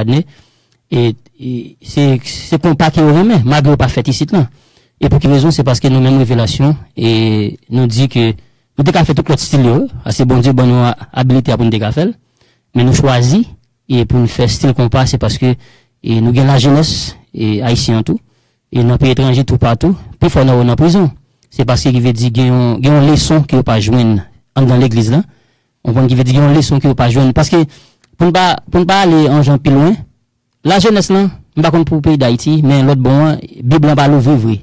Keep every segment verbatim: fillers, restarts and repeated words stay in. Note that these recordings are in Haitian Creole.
Adne. E, e se, se konpa ke yo renmen, malgre yo pa fèt isit lan. E pou ki rezon? Se paske nou menm Revelasyon, e nou di ke nou te ka fè tout lòt stil yo, paske Bondye ban nou a- abilite a pou nou te ka fè l. Men nou chwazi, e pou nou fè stil konpa, se paske, e nou gen lajenès, e ayisyen an tou, e nan peyi etranje toupatou, pifò nan yo nan prizon. Se paske ki vle di gen yon, gen yon leson ke yo pa jwenn anndan legliz lan. Ou konprann, ki vle di gen yon leson ke yo pa jwenn. Paske pou n pa, pou n pa ale an jan pi lwen, lajenès lan, m pa konn pou peyi Dayiti, men lòt bò an, Bib lan pa louvri vre.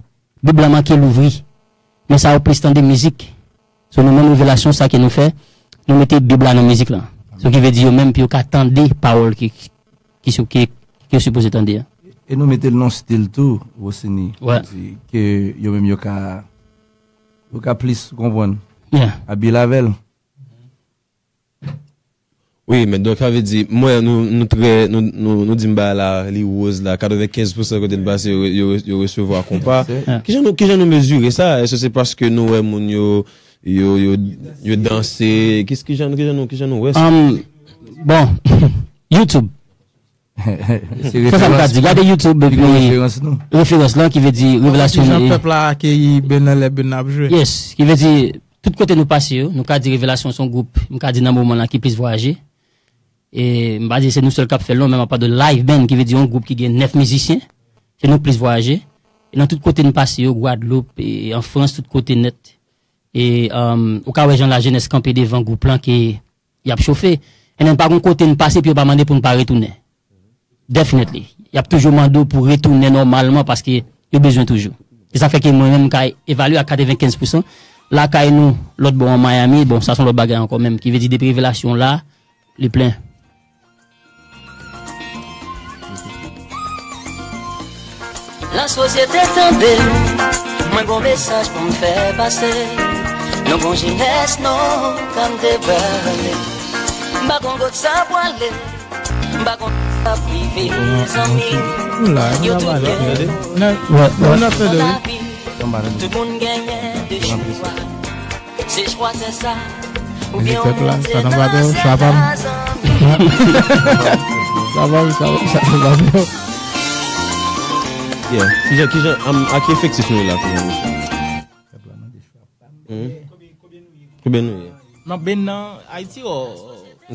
Bib lan manke louvri. Men sa yo plis tande mizik. So nou menm Revelasyon, sa ke nou fè, nou mete Bib la nan mizik lan. So ki vle di yo menm pou yo ka tande pawòl ki, ki, sou- ki, ki yo sipoze tande a. E nou mete l nan stil tou, Rosini. Wè. Di ke yo menm yo ka, yo ka plis konprann. Yeah. Abile avè l. Wi, men donk sa vle di, mwen, nou, nou trè, nou, nou, nou di m bagay la, li woz la, katrevenkenz pousan kote n pase, yo, yo, yo resevwa konpa. Kijan nou, kijan nou mezire sa? Èske se paske nou wè moun yo, yo, yo, yo danse? Kis-, kijan, kijan nou, kijan nou wè sa? Um, bon, YouTube. Se sa m ka di. Gade YouTube epi referans lan ki vle di Revelasyon. Kijan pèp la akeyi Ben nan lè Ben nan ap jwe? Yes, ki vle di tout kote nou pase yo, nou ka di Revelasyon se yon gwoup, m ka di nan moman la ki plis vwayaje. E m pa di se nou sèl k ap fè l non, men m ap pale de live band ki vle di yon gwoup ki gen nèf mizisyen, se nou k plis vwayaje. E nan tout kote n pase yo, Gwadloup, e an Frans, tout kote nèt. E um, ou ka wè jan lajenès kanpe devan gwoup lan ke y ap chofe. And then pa gon kote n pase pou yo pa mande pou n pa retounen. Definitely. Y ap toujou mande w pou retounen nòmalman paske yo bezwen toujou. Se sa fè ke mwen menm m ka evalye a katrevenkenz pousan. Lakay nou, lòt bò an Miami, bon, sa se yon lòt bagay ankò menm. Ki vle di depi Revelasyon la, li plen. Lasosyete tande, mwen gon mesaj pou m fè pase. Nou gon jenès non, kan m te pale. M pa gon kot sa pwale, m pa gon sa prive, zanmi. Yo tout gen Nan, nan, nan, nan, nan, tout moun genyen de chwa. Se chwa se sa. Mizik pèp la, sa nan bato, sa pa m. Sa pa m, sa pa m, sa nan bato. Yeah. Kijan, kijan, um, a ki efektif nou ye la kounye a, mesye? Hmm? Konbyen nou ye? Nan Ben nan Ayiti o.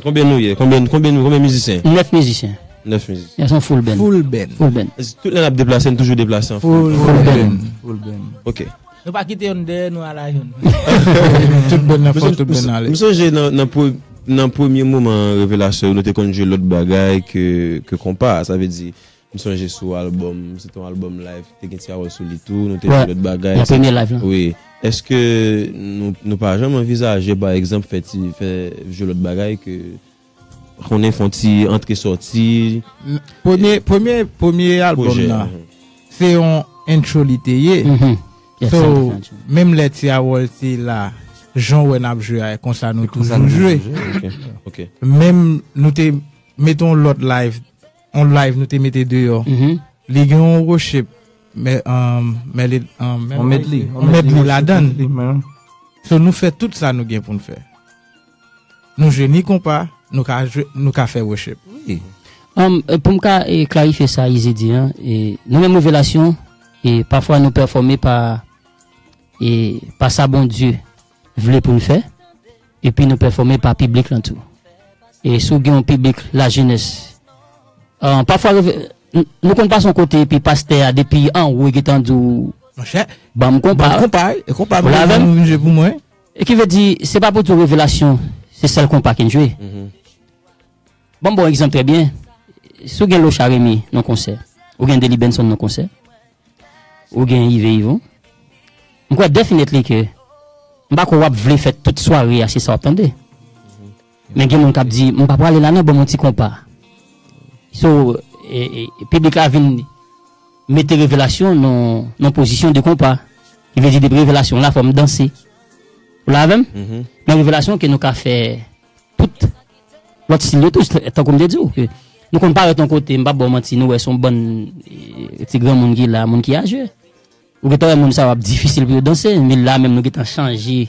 Konbyen nou ye? Konbyen, konbyen, konbyen mizisyen? Nèf mizisyen. Nèf mizisyen. Ya se yon full band. Full band. Full band. Tout lè n ap deplase, n toujou deplase an full. Full band. Full band. Ok. Nou pa kite youn dèyè, nou ala youn. Tout band nan fò, tout band nan ale. M sonje nan, nan, pre- nan premye moman Revelasyon, nou te konn jwe lòt bagay ke, ke konpa. Sa vle di, m sonje sou albòm, se te yon albòm live, te gen Ti Harold sou li tou, nou te jwe lòt bagay. Nan premye live lan. Wi. Èske nou, nou pa janm anvizaje, pa egzanp, fè ti, fè jwe lòt bagay ke konnen fè yon ti antre sòti? Premye, premye, premye albòm nan, se yon intro li te ye. So, menm lè Ti Harold te la, jan w wè n ap jwe a, e konsa nou toujou jwe. Ok. Menm nou te mete yon lòt live, yon live nou te mete deyò. Li gen yon worship, men, um, men li, um, men On medley. On medley ladan l. So nou fè tout sa nou gen pou n fè. Nou jwe ni konpa, nou ka jwe, nou ka fè worship. Um, e pou m ka e, klarifye sa Izi di an, e, nou menm Revelasyon, e, pafwa nou pèfòme pa, e, pa sa Bondye vle pou n fè, epi nou pèfòme pa piblik lan tou. E si w gen yon piblik lajenès, uh, pafwa reve- n- nou konn pase yon kote epi pastè a depi anwo gentan di w Monchè, ban m konpa. Ban m konpa, e konpa Ou la avè m? Mwen jwe pou mwen. E ki vle di, se pa pou di w Revelasyon se sèl konpa ke n jwe. Ban m ba w egzanp trè byen. Si w gen Locha Remy nan konsè, ou gen Delly Benson nan konsè, ou gen Yve Yvon, m kwè definitely ke m pa kwè w ap vle fè tout sware a se sa w ap tande. Men gen moun k ap di, m pa prale la non, ban m yon ti konpa. So, e, e, piblik la vin mete Revelasyon nan, nan pozisyon de konpa. Ki vle di depi Revelasyon la, fò m danse. Ou la avè m? Men Revelasyon ke nou ka fè tout lòt stil yo tou, tankou m te di w, ke nou konn parèt yon kote, m p ap ba w manti, nou wè se yon bann e, ti granmoun ki la, moun ki aje. Ou gentan wè moun sa yo ap difisil pou yo danse, men la menm nou gentan chanje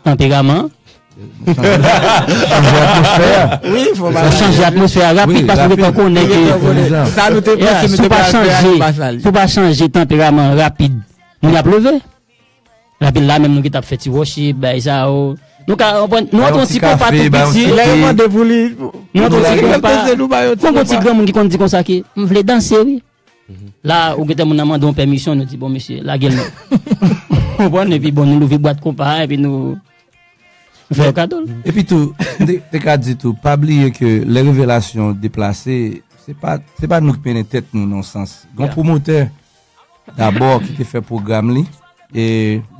tanperaman. Chanje atmosfè a. Wi, fò Sa chanje atmosfè a rapid paske ou gentan konnen ke Sa nou te panse nou te pral fè a, nou pa sa li. Si w pa chanje tanperaman rapid, moun y ap leve. Rapid la menm nou gentan ap fè ti worship, bay sa yo. Nou ka konprann, nou antre yon ti konpa tou piti. Lè yo mande pou li, Nou antre yon ti li konpa. Fè nou ba yo ti Konn gon ti konpa. Granmoun ki konn di konsa ke m vle danse wi. La ou gentan moun nan mande yon pèmisyon, nou di bon mesye, lage l non. Konprann, epi bon nou louvri bwat konpa a, epi nou nou fè yo kado l. Epi tou, m te, te ka di tou, pa bliye ke lè revelasyon deplase, se pa, se pa nou ki mennen tèt nou nan sans. Gon Yeah. Pwomotè dabò ki te fè pwogram li, e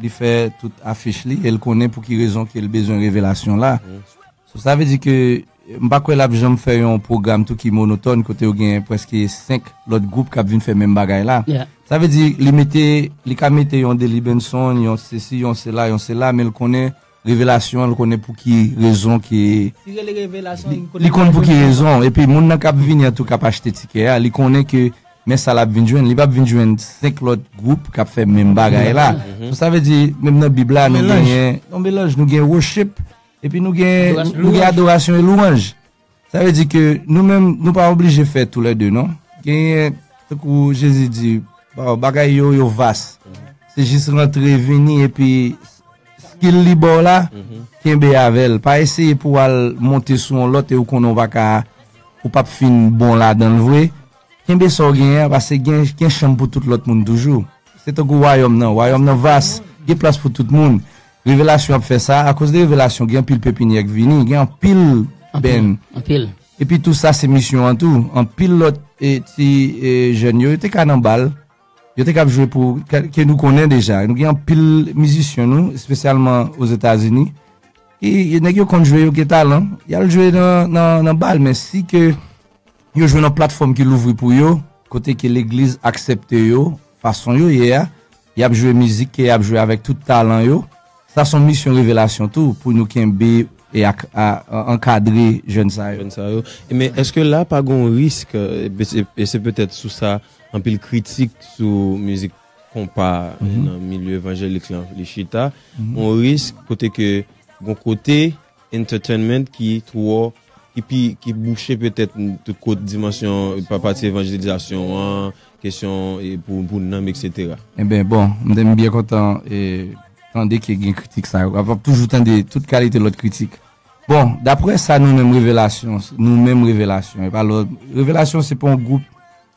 li fè tout afich li, e l konnen pou ki rezon ke l bezwen revelasyon la. So, sa vle di ke m pa kwè l ap janm fè yon pwogram tou ki monotòn kote yo gen prèske senk lòt gwoup k ap vin fè menm bagay la. Yeah. Sa vle di li mete, li ka mete yon Delly Benson, yon sesi, yon sela, yon sela, men l konnen revelasyon, l konnen pou ki rezon ki Li rele revelasyon, li, li konn pou ki rezon. Epi moun nan k ap vini an tou k ap achte tikè a, li konnen ke men sa l ap vin jwenn. Li p ap vin jwenn senk lòt gwoup k ap fè menm bagay la. So, sa vle di, menm nan Bib la, nou Melanj. Genyen yon melanj. Nou gen worship, epi nou gen, Adorasyon, nou gen adorasyon e lwanj. Sa vle di ke nou menm, nou pa oblije fè toulède, non. Genyen, tankou Jezi di, ba- bagay yo, yo vas. Se jis rantre, vini, epi skill li ba w la, kenbe avè l. Pa eseye pou w al monte sou yon lòt e ou konnen w pa ka, ou p ap fin bon ladan l vre. Kenbe sa w genyen an, paske gen, gen chanm pou tout lòt moun toujou. Se tankou wayòm nan. Wayòm nan vas, gen plas pou tout moun. Revelasyon ap fè sa, akoz de revelasyon, gen anpil pepinyè k vini, gen anpil band. Anpil. Epi tou sa se misyon an tou. Anpil lòt e, ti e, jèn yo, yo te ka nan bal. Yo te ka ap jwe pou, ke, ke nou konnen deja. Nou gen anpil mizisyen nou, espesyalman Ozetazini. E, e nèg yo konn jwe, yo gen talan. Y al jwe nan, nan, nan bal, men si ke yo jwenn yon platfòm ki louvri pou yo, kote ke legliz aksepte yo, fason yo ye a, y ap jwe mizik ke y ap jwe avèk tout talan yo. Sa se yon misyon revelasyon tou, pou nou kenbe e ak, a, a, ankadre jèn sa yo. Jèn sa yo. E men, èske la pa gon risk, e, e se, e se petèt sou sa, anpil kritik sou mizik konpa, e, nan milye evanjelik lan, li chita, gon risk kote ke, gon kote, entertainment ki twò, ki pi, ki bouche petèt tout kot dimansyon, pa pati evanjelizasyon an, kesyon, e, pou, pou nanm, et cetera. Enben, bon, m te m byen kontan e, tande ke gen kritik sa yo. W ap toujou tande tout kalite lòt kritik. Bon, daprè sa nou menm revelasyon, nou menm revelasyon, e pa lòt, revelasyon se pa yon gwoup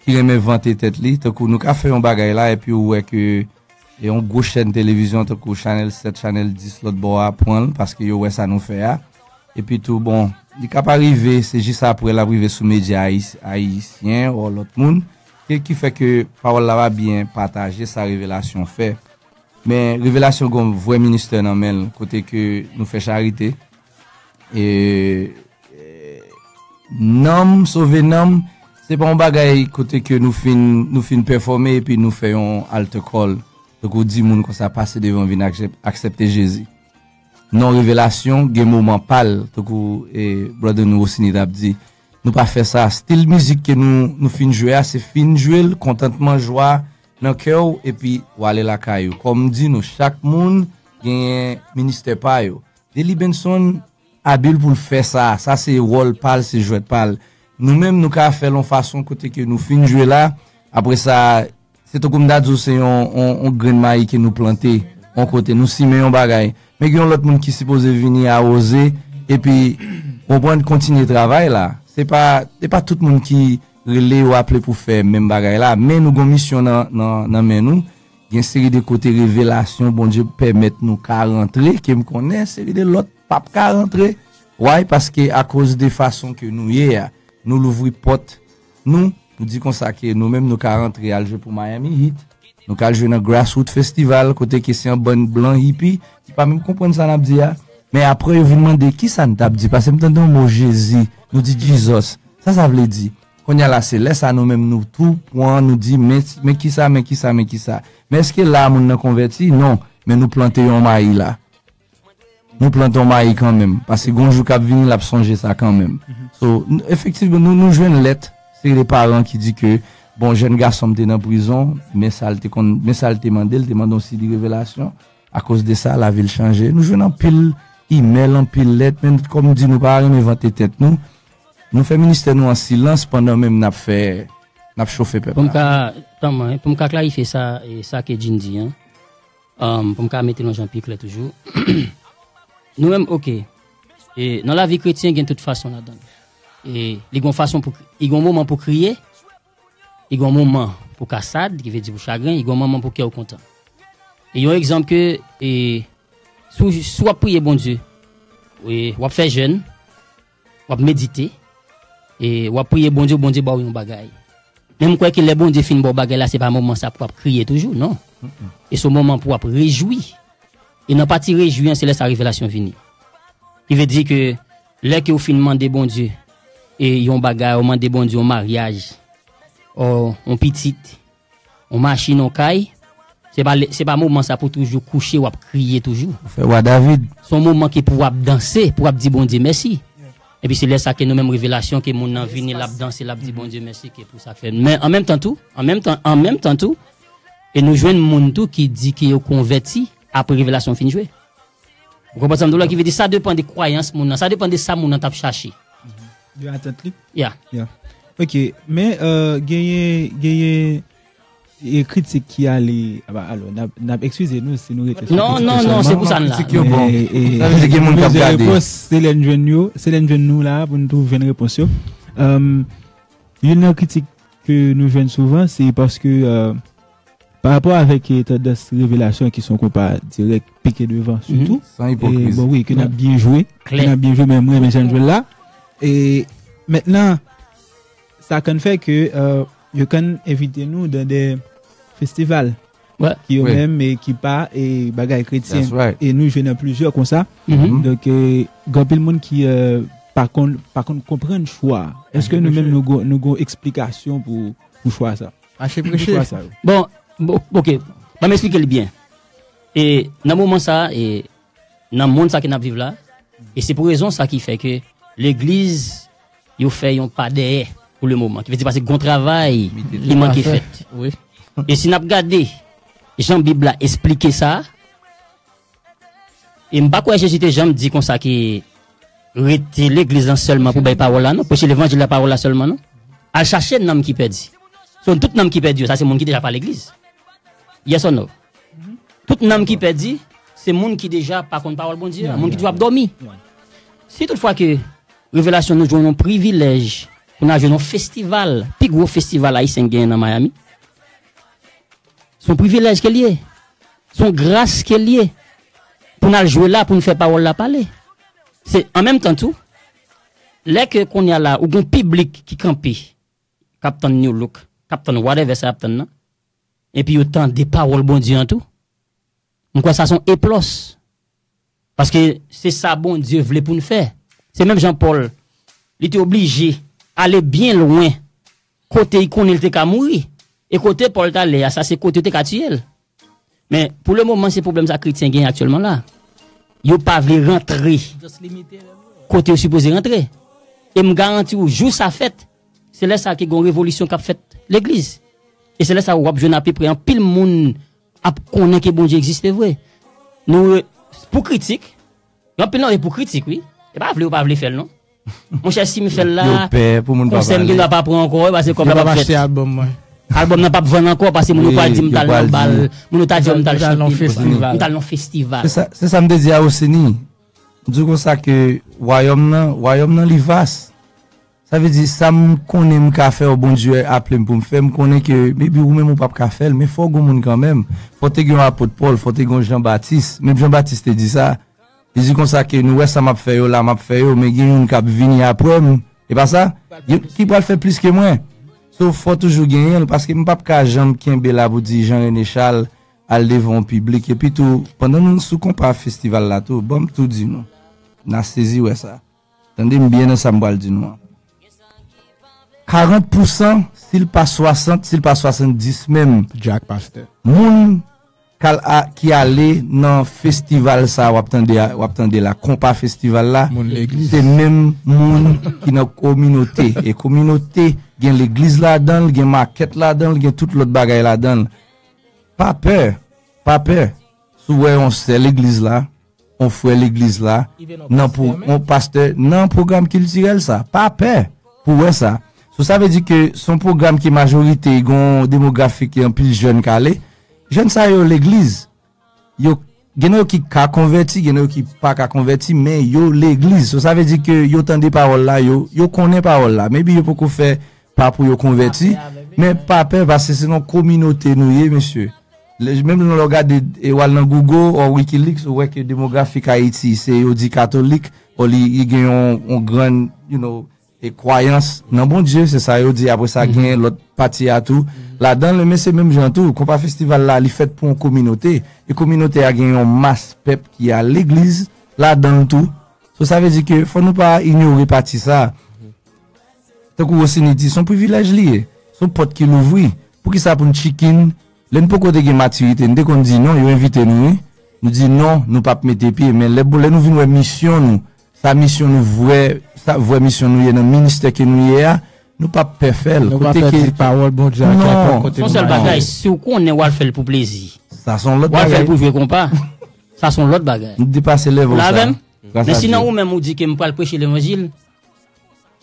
ki renmen vante tèt li, tankou nou ka fè yon bagay la epi ou wè ke e yon gwo chèn televizyon tankou Chanèl sèt, Chanèl dis lòt bò a pran l paske yo wè sa nou fè a. Epi tou, bon, li ka pa rive, se jis apre l ap rive sou medya ayis- ayisyen ou lòt moun, ke, ki fè ke pawòl la pa byen pataje sa revelasyon fè. Men revelasyon gon vrè ministè nan men l, kote ke nou fè charite. E, e, nanm, sove nanm, se pa yon bagay kote ke nou fin, nou fin pèfòme epi nou fè yon altar call. Tankou di moun konsa pase devan vin aksep- aksepte Jezi. Non, revelasyon, gen moman pa l, tankou e, brother nou Rosini t ap di. Nou pa fè sa. Stil mizik ke nou, nou fin jwe a, se fin jwe l, kontantman, jwa nan kè w, epi w ale lakay ou. Kòm m di nou, chak moun genyen ministè pa yo. Delly Benson abil pou l fè sa. Sa se wòl pa l, se jwèt pa l. Nou menm, nou ka fè l yon fason kote ke nou fin jwe la. Apre sa, se tankou m ta di w, se yon, yon, yon grenn mayi ke nou plante yon kote, nou simen yon bagay. Men gen yon lòt moun ki sipoze vini awoze, epi, konprann, kontinye travay la. Se pa, se pa tout moun ki rele yo aple pou fè menm bagay la, men nou gon misyon nan, nan, nan men nou. Gen seri de kote revelasyon Bondye pèmèt nou ka rantre, ke m konnen seri de lòt p ap ka rantre. Why? Paske akoz de fason ke nou ye a, nou louvri pòt nou, nou di konsa ke nou menm nou ka rantre al jwe pou Miami Heat, nou ka al jwe nan Grassroot Festival, kote ke se yon bann blan hipi ki pa menm konprann sa n ap di a. Men apre yo vin mande kisa n t ap di, paske m tande yon mo Jezi, nou di Jesus. Sa sa vle di? Kounye a la se lè sa nou menm nou tou pran, nou di men, men kisa, men kisa, men kisa. Men èske la moun nan konvèti? Non, men nou plante yon mayi la. Nou plante yon mayi kanmenm, paske gon jou k ap vini l ap sonje sa kanmenm. So, n- efektivman, nou, nou jwenn lèt, se de paran ki di ke, bon, jèn gason m te nan prizon, men sa l te konn, men sa l te mande, l te mande yon seri de revelasyon. Akoz de sa, lavi l chanje. Nou jwenn anpil imèl, anpil lèt, men kòm di nou pa renmen vante tèt nou, nou fè ministè nou an silans pandan menm n ap fè, n ap chofe pèp la. Pou m ka, tanman, pou m ka klarifye sa, e sa ke Jean di an, um, pou m ka mete l yon jan pi klè toujou. Nou menm, oke. E nan lavi kretyen, gen tout fason ladan l. E li gon fason pou, li gon moman pou kriye, li gon moman pou kasad, ki vle di pou chagren, li gon moman pou kè w kontan. E yon egzanp ke, e, si w, si w ap priye Bondye, e, w ap fè jèn, w ap medite, e w ap priye Bondye, Bondye ba w yon bagay. Men m kwè ke lè Bondye fin ba w bagay la, se pa moman sa pou w ap kriye toujou, non. E se yon moman pou w ap rejwi. E nan pati rejwi an, se lè sa revelasyon vini. Ki vle di ke lè ke w fin mande Bondye, e yon bagay, ou mande Bondye yon maryaj, o yon pitit, yon machin, yon kay, se pa, se pa moman sa pou toujou kouche, w ap kriye toujou. Ou fè wa David. Se yon moman ke pou w ap danse, pou w ap di Bondye mèsi. Epi se lè sa ke nou menm revelasyon ke moun nan vini, l ap danse, l ap di Bondye mèsi ke pou sa k fè. Men an menm tan tou, an menm tan, an menm tan tou, e nou jwenn moun tou ki di ke yo konvèti apre revelasyon fin jwe. Ou konprann sa m di w la? Ki vle di sa depann de kwayans moun nan, sa depann de sa moun nan t ap chache. De atant li? Ya. Ya. Ok, men, euh, genyen, genyen e kritik ki ale, aba, alò, n ap, n ap eskize nou si nou rete sou kritik yo sèlman. Non, non, non, se pou sa n la. Kritik yo bon. E, e, sa vle di gen moun k ap gade. Repons, se lè n jwenn yo, se lè n jwenn nou la pou n tou jwenn repons yo. Euh, youn nan kritik ke nou jwenn souvan, se paske, euh, pa rapò avèk, eh, tandans revelasyon ki se yon konpa dirèk pike devan, sitou. San ipokrizi. E, bon, wi, ke n ap byen jwe, ke n ap byen jwe, men mwen renmen jan n jwe l la. E mentnan, sa konn fè ke, euh, yo konn envite nou dan de festival ki yo menm, e ki pa, e bagay kretyen. E nou jwe nan plizyè konsa. Donk, e, gen anpil moun ki, euh, pa konn, pa konn konprann chwa. Èske nou menm nou gon, nou gon eksplikasyon pou, pou chwa sa? Mache preche. Chwa sa yo. Bon, bon, ok. Ban m eksplike l byen. E nan moman sa, e nan mond sa ke n ap viv la, e se pou rezon sa ki fè ke legliz, yo fè yon pa dèyè pou le moman. Ki vle di paske gon travay ki manke fèt. Wi. E si n ap gade jan Bib la esplike sa, e m pa kwè Jezi te janm di konsa ke rete legliz lan sèlman pou bay pawòl la, non. Preche levanjil la, pawòl la sèlman, non. Al chache nanm ki pèdi. So, tout nanm ki pèdi yo, sa se moun ki deja pa legliz. Yes or no? Tout nanm ki pèdi, se moun ki deja pa konn pawòl Bondye a, moun ki toujou ap dòmi. Si toutfwa ke revelasyon nou jwenn yon privilèj pou n al jwe nan yon festival, pi gwo festival ayisyen genyen nan Miami, se yon privilèj ke l ye. Se yon gras ke l ye. Pou n al jwe la, pou n fè pawòl la pale. Se an menm tan tou, lè ke kounye a la, ou gon piblik ki kanpe, k ap tann New Look, k ap tann whatever sa y ap tann nan, epi yo tande pawòl Bondye an tou, m kwè sa se yon eplòs. Paske se sa Bondye vle pou n fè. Se menm jan Pòl, li te oblije ale byen lwen kote li konnen li te ka mouri. E kote Pòl t ale a, sa se kote yo te ka tiye l. Men, pou le moman, se pwoblèm sa kretyen genyen aktyèlman la. Yo pa vle rantre kote yo sipoze rantre. E m garanti w, jou sa fèt, se lè sa ke gon revolisyon k ap fèt legliz. E se lè sa w ap jwenn apeprè anpil moun ap konnen ke Bondye egziste vre. Nou, pou kritik, gen anpil nan yo pou kritik, wi. E pa vle yo pa vle fè l, non. Monchè, si m fè l la, yo pè pou moun pa pale. Konsèy m gen dwa pa pran ankò, wi, paske kòb la p ap fèt. Yo p ap achte albòm mwen. Albòm nan p ap vann ankò, paske moun yo pral di m t al nan bal, moun yo ta di m t al chante, m t al nan festival. Se sa, se sa m te di a Oseni. M di w konsa ke wayòm nan, wayòm nan li vas. Sa vle di, sa m konnen m ka fè, w Bondye aple m pou m fè, m konnen ke maybe ou menm ou p ap ka fè l, men fò w gon moun kanmenm. Fò w te gen yon apot Pòl, fò w te gen yon Jan Batis. Menm Jan Batis te di sa. Li di konsa ke nou wè sa m ap fè yo la, m ap fè yo, men gen youn k ap vini apre m. E pa sa? Youn ki pral fè plis ke mwen. So, fò toujou genyen l, paske m p ap ka janm kenbe la pou di Jean René Charles al devan yon piblik. Epi tou, pandan nou sou konpa festival la tou, ban m tou di nou, n a sezi wè sa. Tande m byen nan sa m pral di nou an. Karant pousan, si l pa swasant, si l pa swasanndis menm, Jack Pasteur, moun k al a, ki ale nan festival sa w ap tande a, w ap tande la, konpa festival la, moun legliz, se menm moun ki nan kominote. E kominote, gen legliz ladan l, gen makèt ladan l, gen tout lòt bagay ladan l. Pa pè, pa pè. Si w wè yon sèl legliz la, yon frè legliz la, nan pou yon pastè, nan pwogram kiltirèl sa. Pa pè pou wè sa. So, sa vle di ke se yon pwogram ki majorite, gen yon demografi ki anpil jèn k ale. Jèn sa yo legliz. Yo, gen nan yo ki ka konvèti, gen nan yo ki pa ka konvèti, men yo legliz. So, sa vle di ke yo tande pawòl la, yo, yo konnen pawòl la. Maybe yo poko fè pa pou yo konvèti, men pa pè, paske se nan kominote nou ye, mesye. Menm lè w gade, e w al nan Google or Wikileaks, ou wè ke demografik Ayiti, se yo di katolik, or li, li gen yon, yon gran, you know, e kwayans nan Bondye, se sa yo di. Apre sa, gen lòt pati a tou ladan l, men se menm jan tou. Konpa festival la, li fèt pou yon kominote, e kominote a gen yon mas pèp ki al legliz ladan l tou. So, sa vle di ke fò nou pa inyore pati sa. Tankou Rosini di, se yon privilèj li ye. Se yon pòt ki louvri. Poukisa pou n chicken? Lè n poko te gen matirite, n te konn di non, yo envite nou, wi. Nou di non, nou p ap mete pye. Men lè, lè nou vin wè misyon nou, sa misyon nou vrè, sa vrè misyon nou ye nan ministè ke nou ye a, nou p ap pè fè l. Nou p ap pè di pawòl Bondye a ki apòt kote nou. Son sèl bagay, si w konnen w al fè l pou plezi, sa se yon lòt bagay. W al fè l pou jwe konpa, sa se yon lòt bagay. Nou depase level sa. Ou la avè m? Men si nan ou menm ou di ke m pral preche levanjil,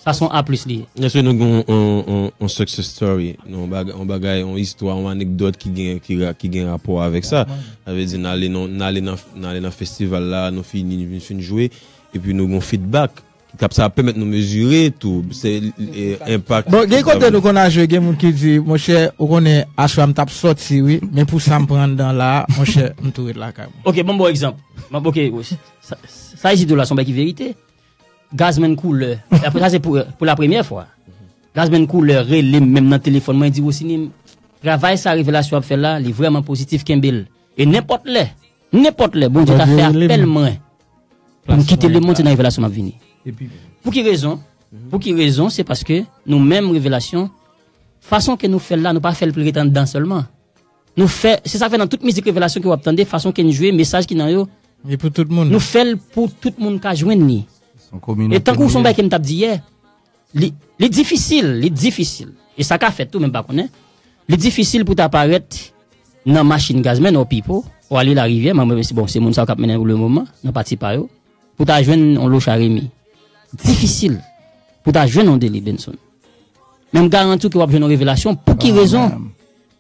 sa se yon A plis li ye. Èske nou gen yon, yon, yon, yon success story, yon bagay, yon bagay, yon istwa, yon anekdòt ki gen, ki, ra- ki gen rapò avèk sa? Sa vle di, n ale nan, n ale nan, n ale nan festival la, nou fini, nou fin jwe, epi nou gen yon feedback ki kap sa pèmèt nou mezire tou, se, e, enpak. Bon, gen kote nou konn al jwe, gen moun ki di, monchè, ou konnen, aswè a m t ap sòti, wi, men pou sa m pran anndan la, monchè, m tou ret lakay mwen. Ok, bon, bon egzanp. Bon, ok, sa, sa isit la, se yon bagay ki verite. Gazman Koulè. Apre sa, se pou, pou la premyè fwa. Gazman Koulè rele m menm nan telefòn mwen, di, Rosini, travay sa Revelasyon ap fè la, li vrèman pozitif, kenbe l. E nenpòt lè, nenpòt lè, Bondye ta fè apèl mwen pou m kite lemonn, se nan Revelasyon m ap vini. Pou ki rezon? Pou ki rezon? Se paske nou menm Revelasyon, fason ke nou fè l la, nou pa fè l pou l ret anndan sèlman. Nou fè, se sa fè nan tout mizik Revelasyon ke w ap tande, fason ke n jwe, mesaj ki nan yo, e pou tout moun. Nou fè l pou tout moun ka jwenn li. E tankou se yon bagay ke m t ap di yè, li, li difisil, li difisil. E sa ka fèt tou, men m pa konnen. Li difisil pou ta parèt nan machin Gazman or Pipo, ou ale Larivyè, mwen, mwen, bon, se moun sa yo k ap mennen pou le moman, nan pati pa yo, pou ta jwenn yon Locha Remy. Difisil pou ta jwenn yon Delly Benson. Men m garanti w ke w ap jwenn yon Revelasyon. Pou ki rezon?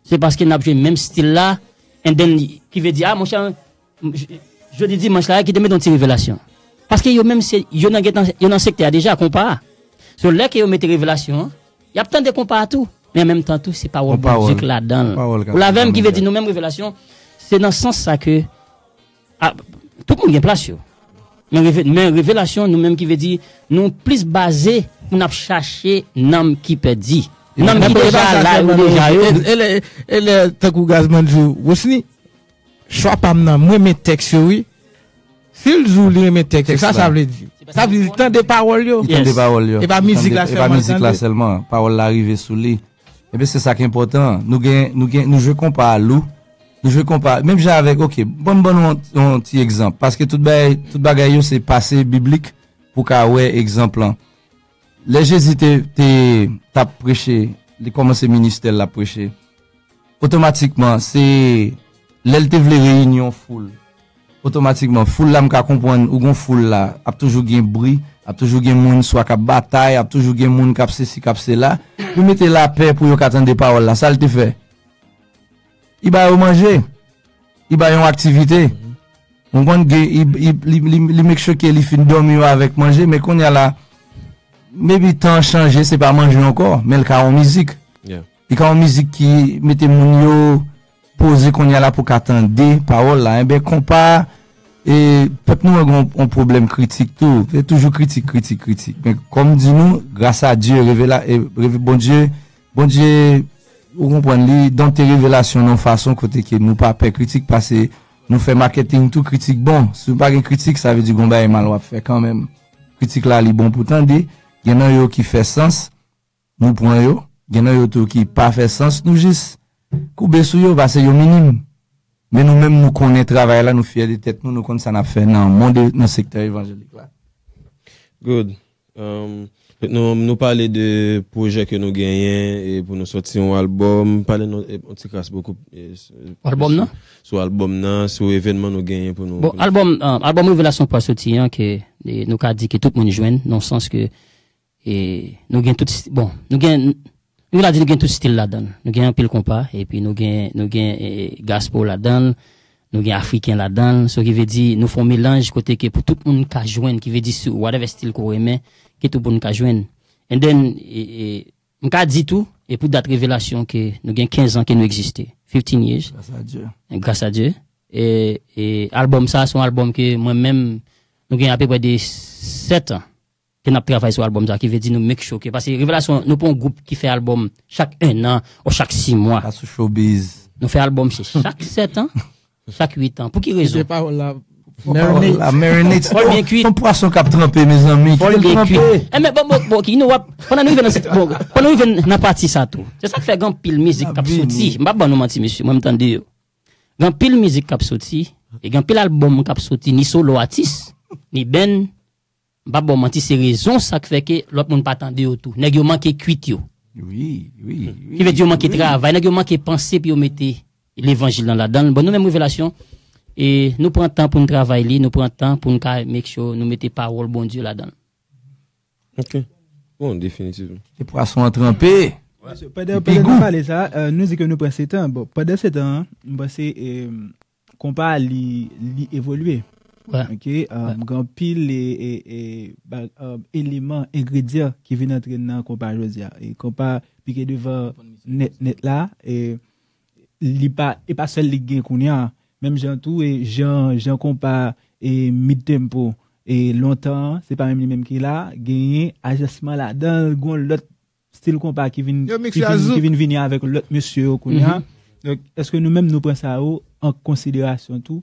Se paske n ap jwe menm stil la, and then, ki vle di, a, monchè, jodi dimanch la, kite m mete yon ti Revelasyon. Paske yo menm, se, yo nan, gentan, yo nan sektè a deja, konpa a. So, lè ke yo mete Revelasyon an, y ap tande konpa a tou. Men an menm tan tou, se pawòl Bondye k ladan l. Ou la avè m, ki vle di nou menm Revelasyon, se nan sans sa ke, a, tout moun gen plas yo. Men, reve, men Revelasyon, nou menm, ki vle di, nou plis baze pou n ap chache nanm ki pèdi. Nanm ki deja la, yo deja yo. E, e, lè, e lè, tankou Gazman di w, Rosini, chwa pa m nan, m renmen tèks yo, wi. Si l di w li renmen tèks yo, sa sa vle di? Sa vle di, tande pawòl yo. Tande pawòl yo. E pa mizik la sèlman, tande. E pa mizik la sèlman, pawòl la rive sou li. Ebyen, se sa k enpòtan. Nou gen, nou gen, nou jwe konpa a lou. Nou jwe konpa, menm jan avèk, ok, ban m ban nou yon, yon ti egzanp. Paske tout bagay, tout bagay yo se pase biblik pou ka wè egzanp lan. Lè Jezi te, te, t ap preche, li kòmanse ministè l, l ap preche. Otomatikman, se lè l te vle reyini yon foul. Otomatikman, foul la, m ka konprann, ou gon foul la, ap toujou gen bri, ap toujou gen moun swa k ap batay, ap toujou gen moun k ap sesi, k ap sela. Pou mete lapè pou yo ka tande pawòl la, sa l te fè? Li ba yo manje. Li ba yo yon aktivite. Ou konprann, gen, li, li, li, li, li make sure ke li fin dòmi yo avèk manje, men kounye a la, maybe tan an chanje, se pa manje ankò, men l ka yon mizik. Li ka yon mizik ki mete moun yo poze kounye a la pou ka tande pawòl la. Enben, konpa, e, pèp nou an gen yon, yon pwoblèm kritik tou. Se toujou kritik, kritik, kritik. Men kòm di nou, gras a Dye, revela, e, reve, Bondye, Bondye, ou konprann, li donte revelasyon nan yon fason kote ke nou pa pè kritik, paske nou fè maketing tou, kritik bon. Si w pa gen kritik, sa vle di gon bagay mal w ap fè kanmenm. Kritik la, li bon pou tande. Gen nan yo ki fè sans, nou pran yo. Gen nan yo tou ki pa fè sans, nou jis koube sou yo, paske yo minim. Men nou menm, nou konnen travay la, nou fyè de tèt nou, nou konn sa n ap fè nan mond, nan sektè evanjelik la. Good. Um, Nou, nou pale de pwojè ke nou genyen e pou nou sòti yon albòm. Pale nou e, yon ti kras bokou e, s- Albòm nan? Sou albòm nan, sou evènman nou genyen pou nou. Bon, albòm, uh, albòm Revelasyon pral soti an, ke e, nou ka di ke tout moun jwenn, nan sans ke e, nou gen tout, bon, nou gen, nou ka di nou gen tout stil ladan l. Nou gen anpil konpa, epi nou gen, nou gen e, gospel ladan l, nou gen afriken ladan l. So ki vle di, nou fè yon melanj kote ke pou tout moun ka jwenn, ki vle di sou whatever stil ke w renmen, ke tout moun ka jwenn. And then, e, e, m ka di tou, e pou dat revelasyon ke nou gen kenz an ke nou egziste. Fifteen years. Gras a Dye. Gras a Dye. E, e albòm sa, se yon albòm ke mwen menm, nou gen apeprè de sèt an ke n ap travay sou albòm sa, ki vle di nou make sure ke, paske Revelasyon, nou pa yon gwoup ki fè albòm chak en an ou chak sis mwa. Pa sou showbiz. Nou fè albòm se chak sèt an, chak uit an. Pou ki rezon? Kite pawòl la. Fò pawòl la marinate. Fò l byen kwit. Yon pwason k ap tranpe, mezanmi. Fò l byen kwit. E men, bon, bon, bon, you know what? Pandan nou rive nan, bon, pandan nou rive nan pati sa tou. Se sa k fè gen anpil mizik k ap soti. M pa ban nou manti, mesye. Mwen, m tande yo. Gen anpil mizik k ap soti. E gen anpil albòm k ap soti. Ni solo atis, ni band. M p ap ba w manti, se rezon sa k fè ke lòt moun pa tande yo tou. Nèg yo manke kwit yo. Wi, wi, wi. Ki vle di yo manke travay, nèg yo manke panse pou yo mete levanjil lan ladan l. Bon, nou menm Revelasyon, e nou pran tan pou n travay li, nou pran tan pou n ka make sure nou mete pawòl Bondye ladan l. Ok. Bon, definitivman. Kite pwason an tranpe. Pandan, pandan n ap pale sa, euh, nou di ke nou pran se tan. Bon, pandan se tan an, m panse, euh, konpa a, li, li evolye. Ok, euh, gen anpil e, e, e, ba- euh, eleman, engredyan ki vin antre nan konpa jodi a. E konpa pike devan nèt, nèt la, e li pa, e pa sèl li k gen kounye a. Menm jan tou, e jan, jan konpa e mid tempo e lontan, se pa menm li menm ki la, genyen ajèsman ladan l, gon lòt stil konpa ki vin, ki vin, ki vin vini avèk lòt mesye yo kounye a. Donk, èske nou menm nou pran sa yo an konsiderasyon tou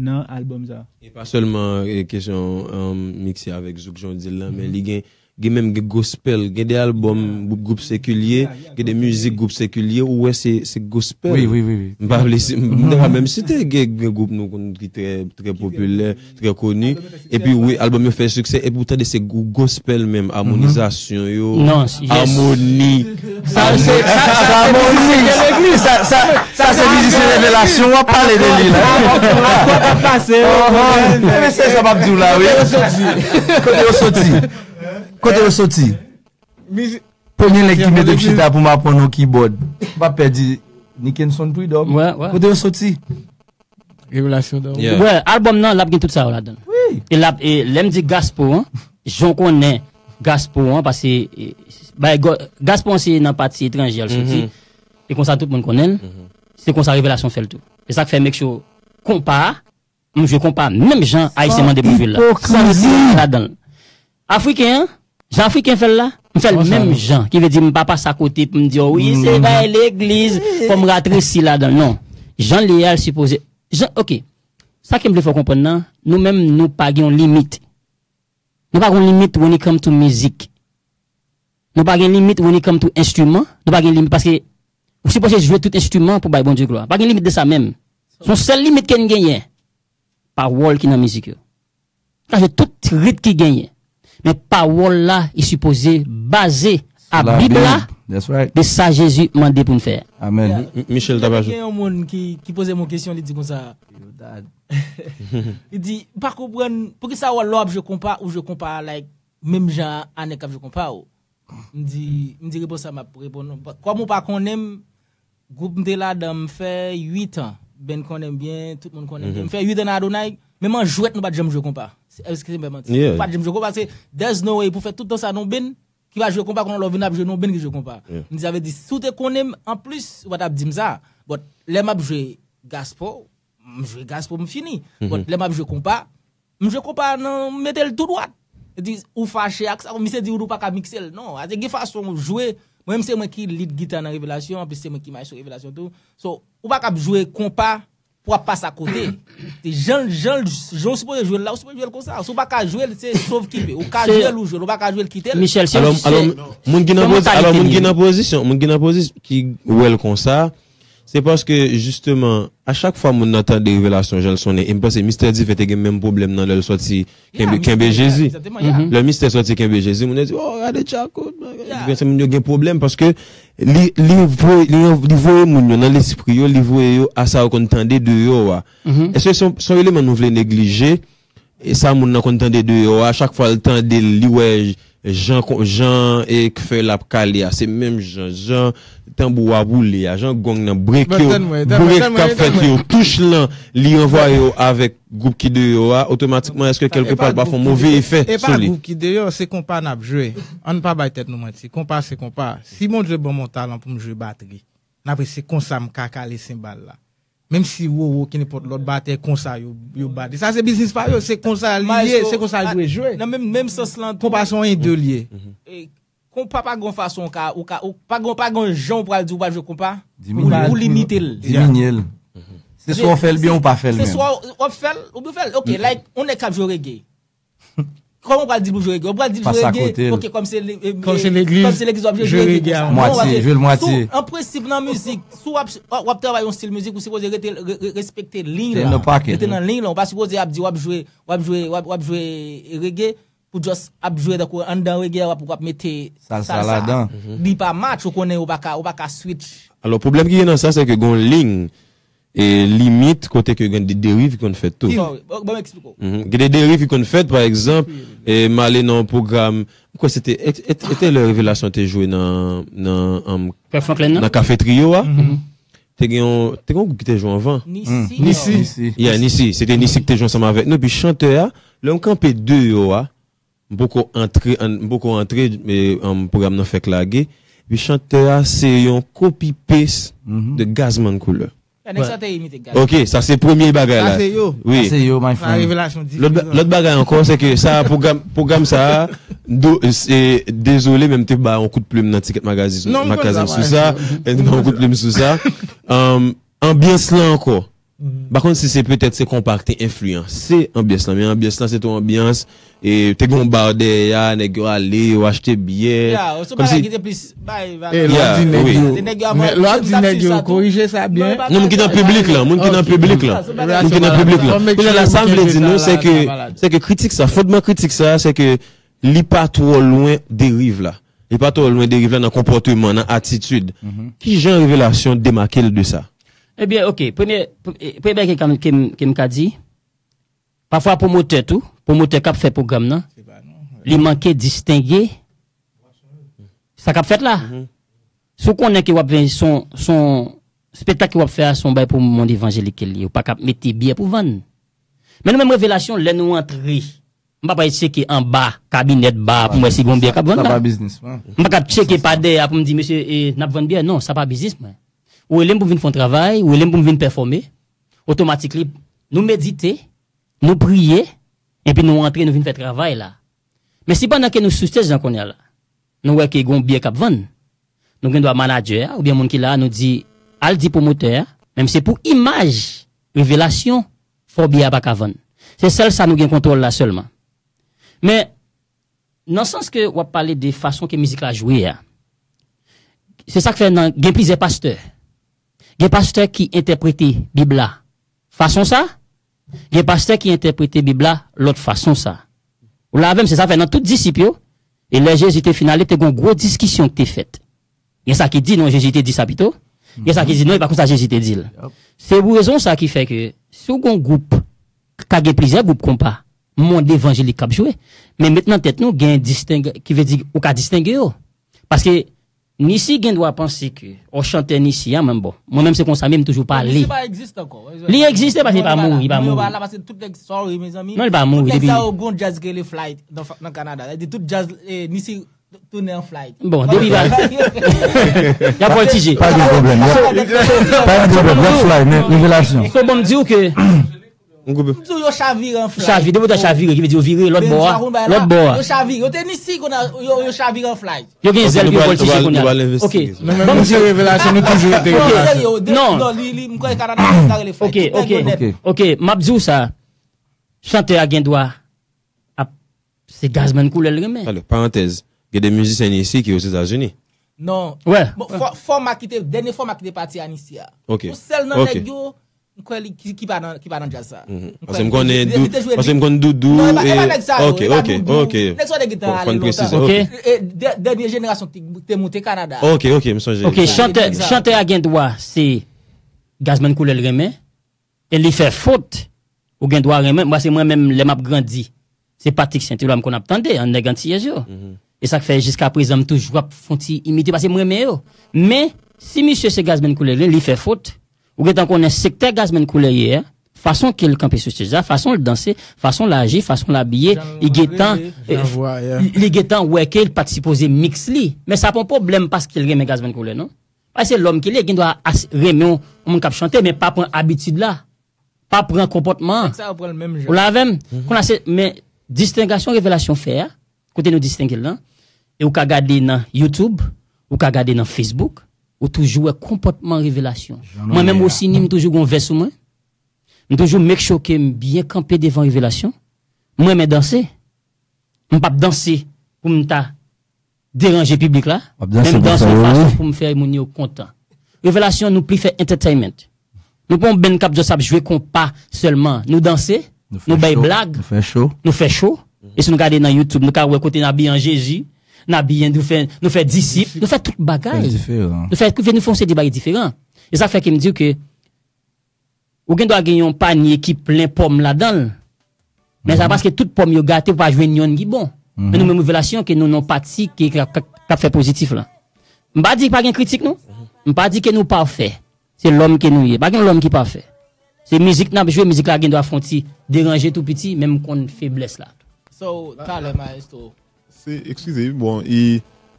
nan albòm sa? E pa sèlman e, kesyon um, mikse avèk zouk jan w di l lan, men li gen, gen menm gen gospel, gen de albòm gwoup, gwoup sekilye, gen de mizik gwoup sekilye, ou wè se, se gospel. Wi, wi, wi, wi. M pa vle si, m pa menm site gen, gen gwoup nou konn ki trè, trè popilè, trè koni. Epi wi, albòm yo fè siksè, epi ou tande se gou- gospel menm, amonizasyon yo, amoni. Sa se, sa, sa, sa, amoni. Sa, sa, sa se mizisyen Revelasyon, w ap pale de li la. Ebyen, se sa m ap di w la, wi. Kote yo soti? Kote yo soti? Premye nèg ki mete m chita pou m aprann yon keyboard. M pa pèdi Nickenson Freedom. Kote yo soti? Revelasyon dan. Wè, albòm nan, l ap gen tout sa yo ladan l. Wi. E l ap, e lè m di gospel an, jan w konnen gospel an, paske e, bay go- gospel an se nan pati etranje a l soti. E konsa tout moun konnen l. Se konsa Revelasyon fè l tou. E sa k fè make sure konpa a, m jwe konpa menm jan Ayisyen mande pou m jwe l la. San isi ladan l. Afriken an, jan Afriken fè l la, m fè l menm jan. Ki vle di m pa pase akote pou m di, o wi, se bay legliz, fò m ratresi ladan l. Non. Jan l ye a, l sipoze. Jan, ok. Sa ke m vle fè w konprann nan, nou menm, nou pa gen yon limit. Nou pa gen yon limit when it come to music. Nou pa gen limit when it come to enstriman. Nou pa gen limit paske ou sipoze jwe tout enstriman pou bay Bondye glwa. Pa gen limit de sa menm. Se yon sèl limit ke n genyen. Pawòl ki nan mizik yo. Ka jwe tout rit ki genyen. Men pawòl la, li sipoze baze a Bib la, de sa Jezi mande pou n fè. Amèn. M- Michel ta pa jwe. Gen yon moun ki, ki poze m yon kesyon, li di konsa. Li di, m pa konprann, poukisa w lè w ap jwe konpa, ou jwe konpa like, menm jan a nèg k ap jwe konpa ou? M di, m di repons sa m ap reponn ou. Kòm ou pa konnen m, gwoup m te ladan, m fè uit an. Ben konnen m byen, tout moun konnen m byen. M fè uit an nan Adonay, menm an jwèt nou pa t janm jwe konpa. Se- Èske se m fè manti? Nou pa t janm jwe konpa, se there's no way pou fè tout tan sa non Ben ki pa jwe konpa, konnen lè w vin ap jwe non Ben ki jwe konpa. M di, sa vle di, si w te konnen m, anplis, ou pa t ap di m sa. But, lè m ap jwe gospel, m jwe gospel, m fini. But, lè m ap jwe konpa, m jwe konpa nan, m mete l tou dwat. Li di, ou fache ak sa, misye di ou pa ka mikse l. Non, ase gen fason w jwe. Mwen menm se mwen ki lead gita nan Revelasyon, anplis se mwen ki maestro Revelasyon tou. So, ou pa ka ap jwe konpa pou w ap pase akote. Se jan, jan, jan w sipoze jwe l la, ou sipoze jwe l konsa. Si w pa ka jwe l, se sovkipe. Ou ka jwe l, ou jwe l. Ou pa ka jwe l, kite l. Michel, se alò, alò, moun ki nan pozi- alò, moun ki nan pozisyon, moun ki nan pozisyon, ki wè l konsa, Se paske, jisteman, a chak fwa moun nan tande revelasyon jan l sonnen, e m panse Mistè Diven te gen menm pwoblèm nan lè l sòti Kenbe, Kenbe Jezi. Lè Mistè sòti Kenbe Jezi, moun yo di, oh, gade Djakout. Gen moun yo gen pwoblèm paske li, li voye, li, li voye moun yo nan lespri yo, li voye yo a sa yo konn tande deyò a. Èske se yon, se yon eleman nou vle neglije? E sa moun nan konn tande deyò a, chak fwa l tande l, li wè jan, jan e k fè l ap kale a, se menm jan, jan tanbou a boule a, jan gong nan, brek yo, brek k ap fèt yo, touch lan, li ranvwaye yo avèk gwoup ki deyò a, otomatikman, èske kèlkepa l pa fè yon move efè sou li? E pa gwoup ki deyò, se konpa n ap jwe. Ann pa bay tèt nou manti. Konpa se konpa. Si Bondye ban m yon talan pou m jwe batri, n ap se konsa m ka kale senbal la. Menm si Roro, kenenpòt lòt batè konsa yo, yo bat. Sa se biznis pa yo, se konsa li ye, se konsa l dwe jwe. Nan menm, menm sans lan tou. Konpa se yon ende li ye. E, konpa pa gon fason ou ka, ou ka, ou pa gon, pa gon jan ou pral di ou pral jwe konpa. Pou, pou limite l. Diminye l. Se swa w fè l byen ou pa fè l menm. Se swa w ap fè l, oubyen w fè l. Ok, like, yon nèg k ap jwe reggae. Kòman w pral di l pou jwe reggae? Ou pral di l jwe reggae, ok, kòm se le-, e, kòm se legliz, kòm se legliz w ap jwe, jwe reggae konsa. Non, paske jwe l mwatye. An prensip, nan mizik, si w ap, w ap travay yon stil mizik, ou sipoze rete, re-, re-, respekte liy la. Rete nan liy la. Ou pa sipoze ap di w ap jwe, w ap jwe, w ap, w ap jwe reggae, pou just ap jwe tankou anndan reggae, w ap, w ap mete salsa ladan. Li pa match, ou konnen ou pa ka, ou pa ka switch. Alò, pwoblèm ki gen nan sa, se ke gon liy e limit kote ke gen de deriv ki konn fèt tou. Sorry, bon, bon, m eksplike w. Mhm. Gen de deriv ki konn fèt, pa egzanp, e, m ale nan yon pwogram, m kwè se te, e, e, e te lè Revelasyon te jwe nan, nan, um, Pè Franklin nan? Nan Kafe Trio a. Mhm. Te gen yon, te gen yon gwoup ki te jwe anvan. Nisi. Nisi. Yeah, Nisi. Se te Nisi ki te jwe ansanm avèk nou. Epi chantè a, lè m kanpe deyò a, M poko antre, an, m poko antre, e, an, pwogram nan fèk lage. Epi chantè a, se yon copy paste de Gazzman Couleur. Nèg sa te imite Gazzman. Ok, sa se premye bagay la. Sa se yo. Wi. Sa se yo, my friend. Sa revelasyon diferan. Lòt ba-, lòt bagay ankò, se ke sa, pwogram, pwogram sa a, do, se, dezole, men m te ba yon kout plim nan Ticket Magazine, non, m konn sa, sou sa. M te ba yon kout plim sou sa. Um, anbyans lan ankò. M pa konn si se petèt se konpa k te enfliyanse anbyans lan, men anbyans lan se te yon anbyans, e te gen yon ba dèyè a, nèg yo ale, yo achte byè. Ya, se yon bagay ki te plis bay valè. E lè w di nèg yo, lè w di nèg yo, korije sa byen. Non, moun ki nan piblik lan, moun ki nan piblik lan. Moun ki nan piblik lan. Kounye a la, sa m vle di nou, se ke, se ke kritik sa, fondman kritik sa, se ke li pa twò lwen deriv la. Li pa twò lwen deriv la nan konpòteman, nan atitid. Ki jan Revelasyon demake l de sa? Ebyen, ok, premye, pre-, e, premye bagay ke m, ke m, ke m ka di, pafwa pwomotè tou, pwomotè k ap fè pwogram nan, li manke distenge sa k ap fèt la. Si w konnen ke w ap vin son, son spetak ke w ap fè a, son bay pou mond evanjelik ke l ye, ou pa ka ap mete byè pou vann. Men nou menm Revelasyon, lè nou antre, m pa pral tcheke anba kabinèt ba a pou m wè si gon byè k ap vann la. Sa pa biznis mwen. M pa ka ap tcheke pa dèyè a pou m di, mesye, e, n ap vann byè. Non, sa pa biznis mwen. Ou rele m pou m vin fè yon travay, ou rele m pou m vin pèfòme. Otomatikman, nou medite, nou priye, epi nou antre, nou vin fè travay la. Men si pandan ke nou sou stage lan kounye a la, nou wè ke gon byè k ap vann, nou gen dwa manadjè a, oubyen moun ki la a, nou di, al di pwomotè a, menm se pou imaj, Revelasyon, fò byè a pa ka vann. Se sèl sa nou gen kontwòl la sèlman. Men, nan sans ke w ap pale de fason ke mizik la jwe a, se sa k fè nan, gen plizyè pastè. Gen pastè ki entèprete Bib la fason sa, gen pastè ki entèprete Bib la lòt fason sa. Ou la avè m, se sa fè nan tout disip yo, e lè Jezi te fin ale, te gen yon gwo diskisyon ki te fèt. Gen sa ki di non, Jezi te di sa pito. Gen sa ki di non, e pa konsa Jezi te di l. Se pou rezon sa ki fè ke si w gen yon gwoup, ka gen plizyè gwoup konpa, mond evanjelik k ap jwe, men met nan tèt nou, gen distenge, ki vle di ou ka distenge yo. Paske Nisi gen dwa panse ke, o, chantè Nisi a, men bon, mwen menm se konsa, men m toujou pale. Nisi pa egziste ankò. Li egziste paske li pa mouri, li pa mouri. Non, li pa mouri depi. Tout nèg sa yo gon djaz ki rele Flight nan, nan Kanada. Sa vle di tout djaz, eh, Nisi tounen an Flight. Bon, depi ba. Y ap vòltije. Pa gen pwoblèm. Pa gen pwoblèm. Y ap Flight, men Revelasyon. So, bon, m di w ke M di w yo chavire an Flight. Chavire, depi w ta chavire, ki vle di yo vire lòt bò a. Lòt bò a. Yo chavire, yo te Nisi, kounye a, yo, yo chavire an Flight. Yo gen zèl, yo vòltije kounye a. Ok. Nou menm, nou se Revelasyon, nou toujou rete Revelasyon. Non, li, li, m kwè Kanada, sa rele Flight. Ok, ok. Ok, m ap di w sa. Chantè a gen dwa ap, se Gazzman Couleur l renmen. Alò, parantèz, gen de mizisyen Nisi ki Ozetazini. Non. Wè. Bon, fò- fòma ki te, dènye fòma ki te pati Anisi a. Ok. Yon sèl nan Ok. nèg yo, m kwè li ki, ki pa nan, ki pa nan djaz sa. Paske m konnen Dou- paske m konn Doudou Non, e pa- e pa e nèg sa yo, ok e pa ok Doudou. ok. Nèg sa yo te gentan Fò- fò ale n presize, lontan. ok. Ok. E dè- dènye jenerasyon ki te, te monte Kanada. Ok, ok, m sonje. Ok, chantè, Exact. Chantè a gen dwa se Gazman Koulè l renmen, e li fè fot, ou gen dwa renmen. Mwen, se mwen menm, lè m ap grandi, se Patrick Saint-Éloi m konn ap tande, an nèg antiyèz yo. E sa k fè jiska prezan m toujou ap fon ti imite, paske m renmen yo. Men, si misye se Gazman Koulè l, li fè fot, ou gentan konnen sektè Gazman Koulè ye a, fason ke l kanpe sou stage la, fason l danse, fason l aji, fason l abiye, li gentan, Jan vwa, yeah. li gentan wè ke l pa t sipoze mix li. Men sa pa yon pwoblèm paske l renmen Gazman Koulè, non? Paske se lòm ke li ye, gen dwa as- renmen yon moun k ap chante, men pa pran abitid la. Pa pran konpòtman an. Sa yo pran l menm Ou jan. la avè m? Kounye a se, men distengasyon Revelasyon fè a, kote nou distenge l lan, e ou ka gade nan YouTube, ou ka gade nan Facebook, ou toujou wè konpòtman Revelasyon. Mwen menm osi, ni m toujou gon vès sou mwen. M toujou make sure ke m byen kanpe devan Revelasyon. Mwen renmen danse. M p ap danse pou m ta deranje piblik la. W ap danse Men m pou danse fè yon yo fason ri. Pou m fè moun yo kontan. Revelasyon, nou pli fè entertainment. Nou pa yon band k ap just ap jwe konpa sèlman. Nou danse, nou bay blag, Nou fè show. Nou fè show. E si nou gade nan YouTube, nou ka wè kote n abiye an Jezi, n abiye, nou fè, nou fè disip, nou fè tout bagay. Fè diferan. Nou fè, nou fè yon seri de bagay diferan. E sa fè ke m di ke ou gen dwa gen yon panye ki plen pòm ladan l. Men sa paske tout pòm yo gate, ou pa jwenn yonn ki bon. Men nou menm Revelasyon ke nou nan pati ki k ap, k ap, k ap fè pozitif la. M pa di pa gen kritik non. M pa di ke nou pafè. Se lòm ke nou ye. Pa gen lòm ki pafè. Se mizik n ap jwe, mizik la gen dwa fè yon ti deranje tou piti, men m konn feblès la. So, talè, maestro. Se, eskize, bon, e,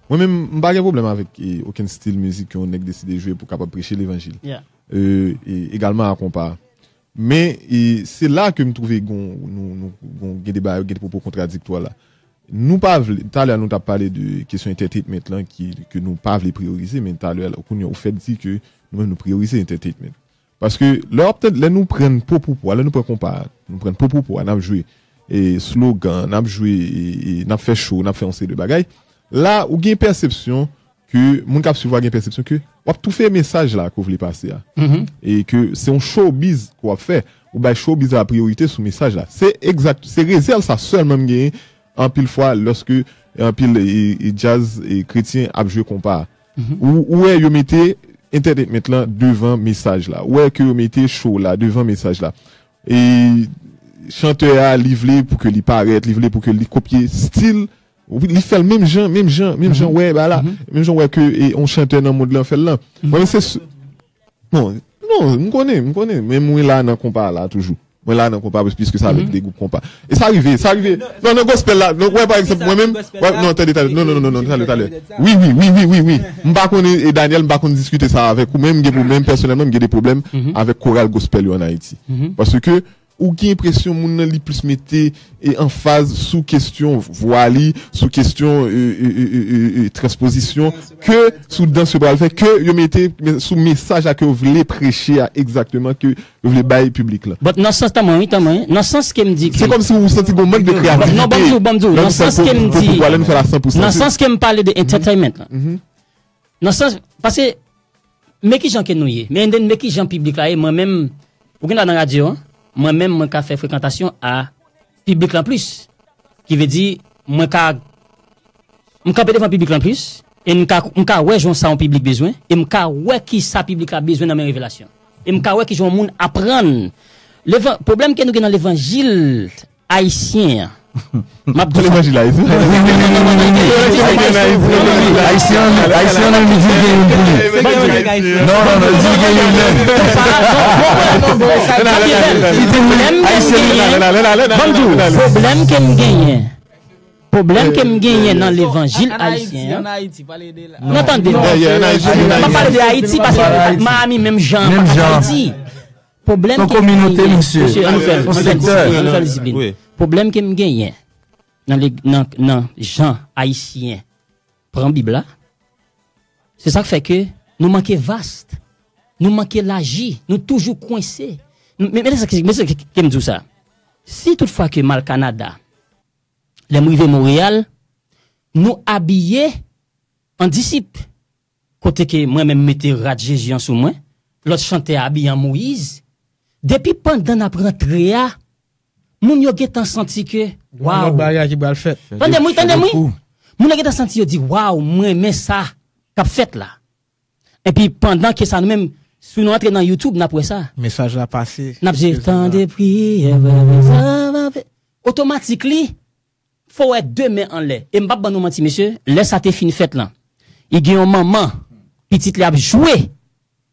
mwen menm, m pa gen pwoblèm avèk e, okenn stil mizik ke yon nèg deside jwe pou kapab preche levanjil. Yeah. E, e, egalman a konpa. Men, e, se la ke m twouve gon, nou, nou, gon, gen de bagay, gen de pwopo kontradiktwa la. Nou pa vle, talè a nou t ap pale de kesyon entertainment lan ki, ke nou pa vle priyorize, men talè a, kounye a, ou fèk di ke nou menm nou priyorize entertainment. Paske lè w ap tande, lè nou pran pwopwopwo a, lè nou pran konpa a, nou pran pwopwopwo a, n ap jwe e, slogan, n ap jwe, e, e, n ap fè show, n ap fè yon seri de bagay, la, ou gen pèsepsyon ke, moun k ap swiv ou a gen pèsepsyon ke w ap toufe mesaj la ke w vle pase a. E ke se yon showbiz ke w ap fè. Ou bay showbiz la priyorite sou mesaj la. Se egzak, se rezèv sa sèlman m genyen anpil fwa lòske anpil e, e, djaz e, kretyen ap jwe konpa a. Ou, ou wè yo mete entertainment lan devan mesaj la. Ou wè ke yo mete show la devan mesaj la. E chantè a, li vle pou ke li parèt, li vle pou ke li kopye stil, li fè l menm jan, menm jan, menm jan wè ba la, menm jan wè ke e, on chantè nan mond lan fè l lan. Mwen menm se s- non, non, m konnen, m konnen, men mwen la nan konpa la toujou. Mwen la nan konpa piske sa avèk de gwoup konpa. E sa rive, sa rive. Non, nan gospel la, non, wè pa egzanp mwen menm, wè, non, tande, tande, non, non, non, non, tande, tande. Wi, wi, wi, wi, wi, wi. M pa konnen, e Daniel, m pa konn diskite sa avèk ou, men m gen pwoblèm, pèsonèlman, m gen de pwoblèm avèk koral gospel yo an Ayiti. Paske ou gen enpresyon moun nan li plis mete e anfaz sou kesyon vwa li, sou kesyon e, e, e, e, e, e, transpozisyon, ke sou dans yo pral fè, ke yo mete sou mesaj la ke yo vle preche a egzakteman, ke yo vle bay piblik lan. But nan sans tanman, wi, tanman, wi. Nan sans ke m di ke Se kòmsi ou santi gon mank de kreyativite. Non, ban m di w, ban m di w. Nan sans ke m di Pou pale nou fè la san pou san. Nan sans ke m pale de entertainment la. Nan sans, paske men kijan ke nou ye. Men, men kijan piblik la ye, mwen menm, ou gen la nan radyo an, mwen menm, mwen ka fè frekantasyon a piblik lan plis. Ki vle di, mwen ka, m kanpe devan piblik lan plis, e m ka, m ka wè jan sa yon piblik bezwen, e m ka wè ki sa piblik la bezwen nan men revelasyon. E m ka wè ki jan yon moun aprann. Levan, pwoblèm ke nou gen nan levanjil ayisyen an. M ap di sa. Levanjil ayisyen. Ayisyen, Ayisyen an menm di l gen youn pou li. Non, non, non, di l gen youn menm. Pwoblèm ke m genyen. Ban m di w, pwoblèm ke m genyen. Pwoblèm ke m genyen nan levanjil An Ayiti, ayisyen an. an Ayiti, pale de la. Non, tande. Yeah, yeah, an Ayiti, an M pa Ayiti. Pale de Ayiti, paske m a Miami menm jan. Menm jan. Ayiti. Pwoblèm Yon ke m kominote, genyen, mesye. Mesye, an nou fè l, Yon an nou fè l, sektè. an nou fè l disiplin. Wi. Pwoblèm ke m genyen nan, le- nan, nan jan ayisyen pran Bib la, se sa k fè ke nou manke vast, nou manke laji, nou toujou kwense. Men, men, men sa, men sa ke m di w sa. Si toutfwa ke m al Kanada, lè m rive Monreyal, nou abiye an disip. kote ke mwen menm mete rad Jezi an sou mwen, lòt chantè abiye an Moyiz. Depi pandan n ap rantre a, moun yo gentan santi ke, waw. Lòt bagay ki pral fèt. Tande m wi, tande m wi. Moun yo gentan santi yo di, waw, mwen renmen sa k ap fèt la. Epi pandan ke sa nou menm, si nou antre nan YouTube, n ap wè sa. Mesaj la pase. N ap di, tande priyè, sa va fè. Otomatik li, fò wè de men anlè. E m p ap ban nou manti, mesye, lè sa te fin fèt lan, i gen yon manman, pitit li ap jwe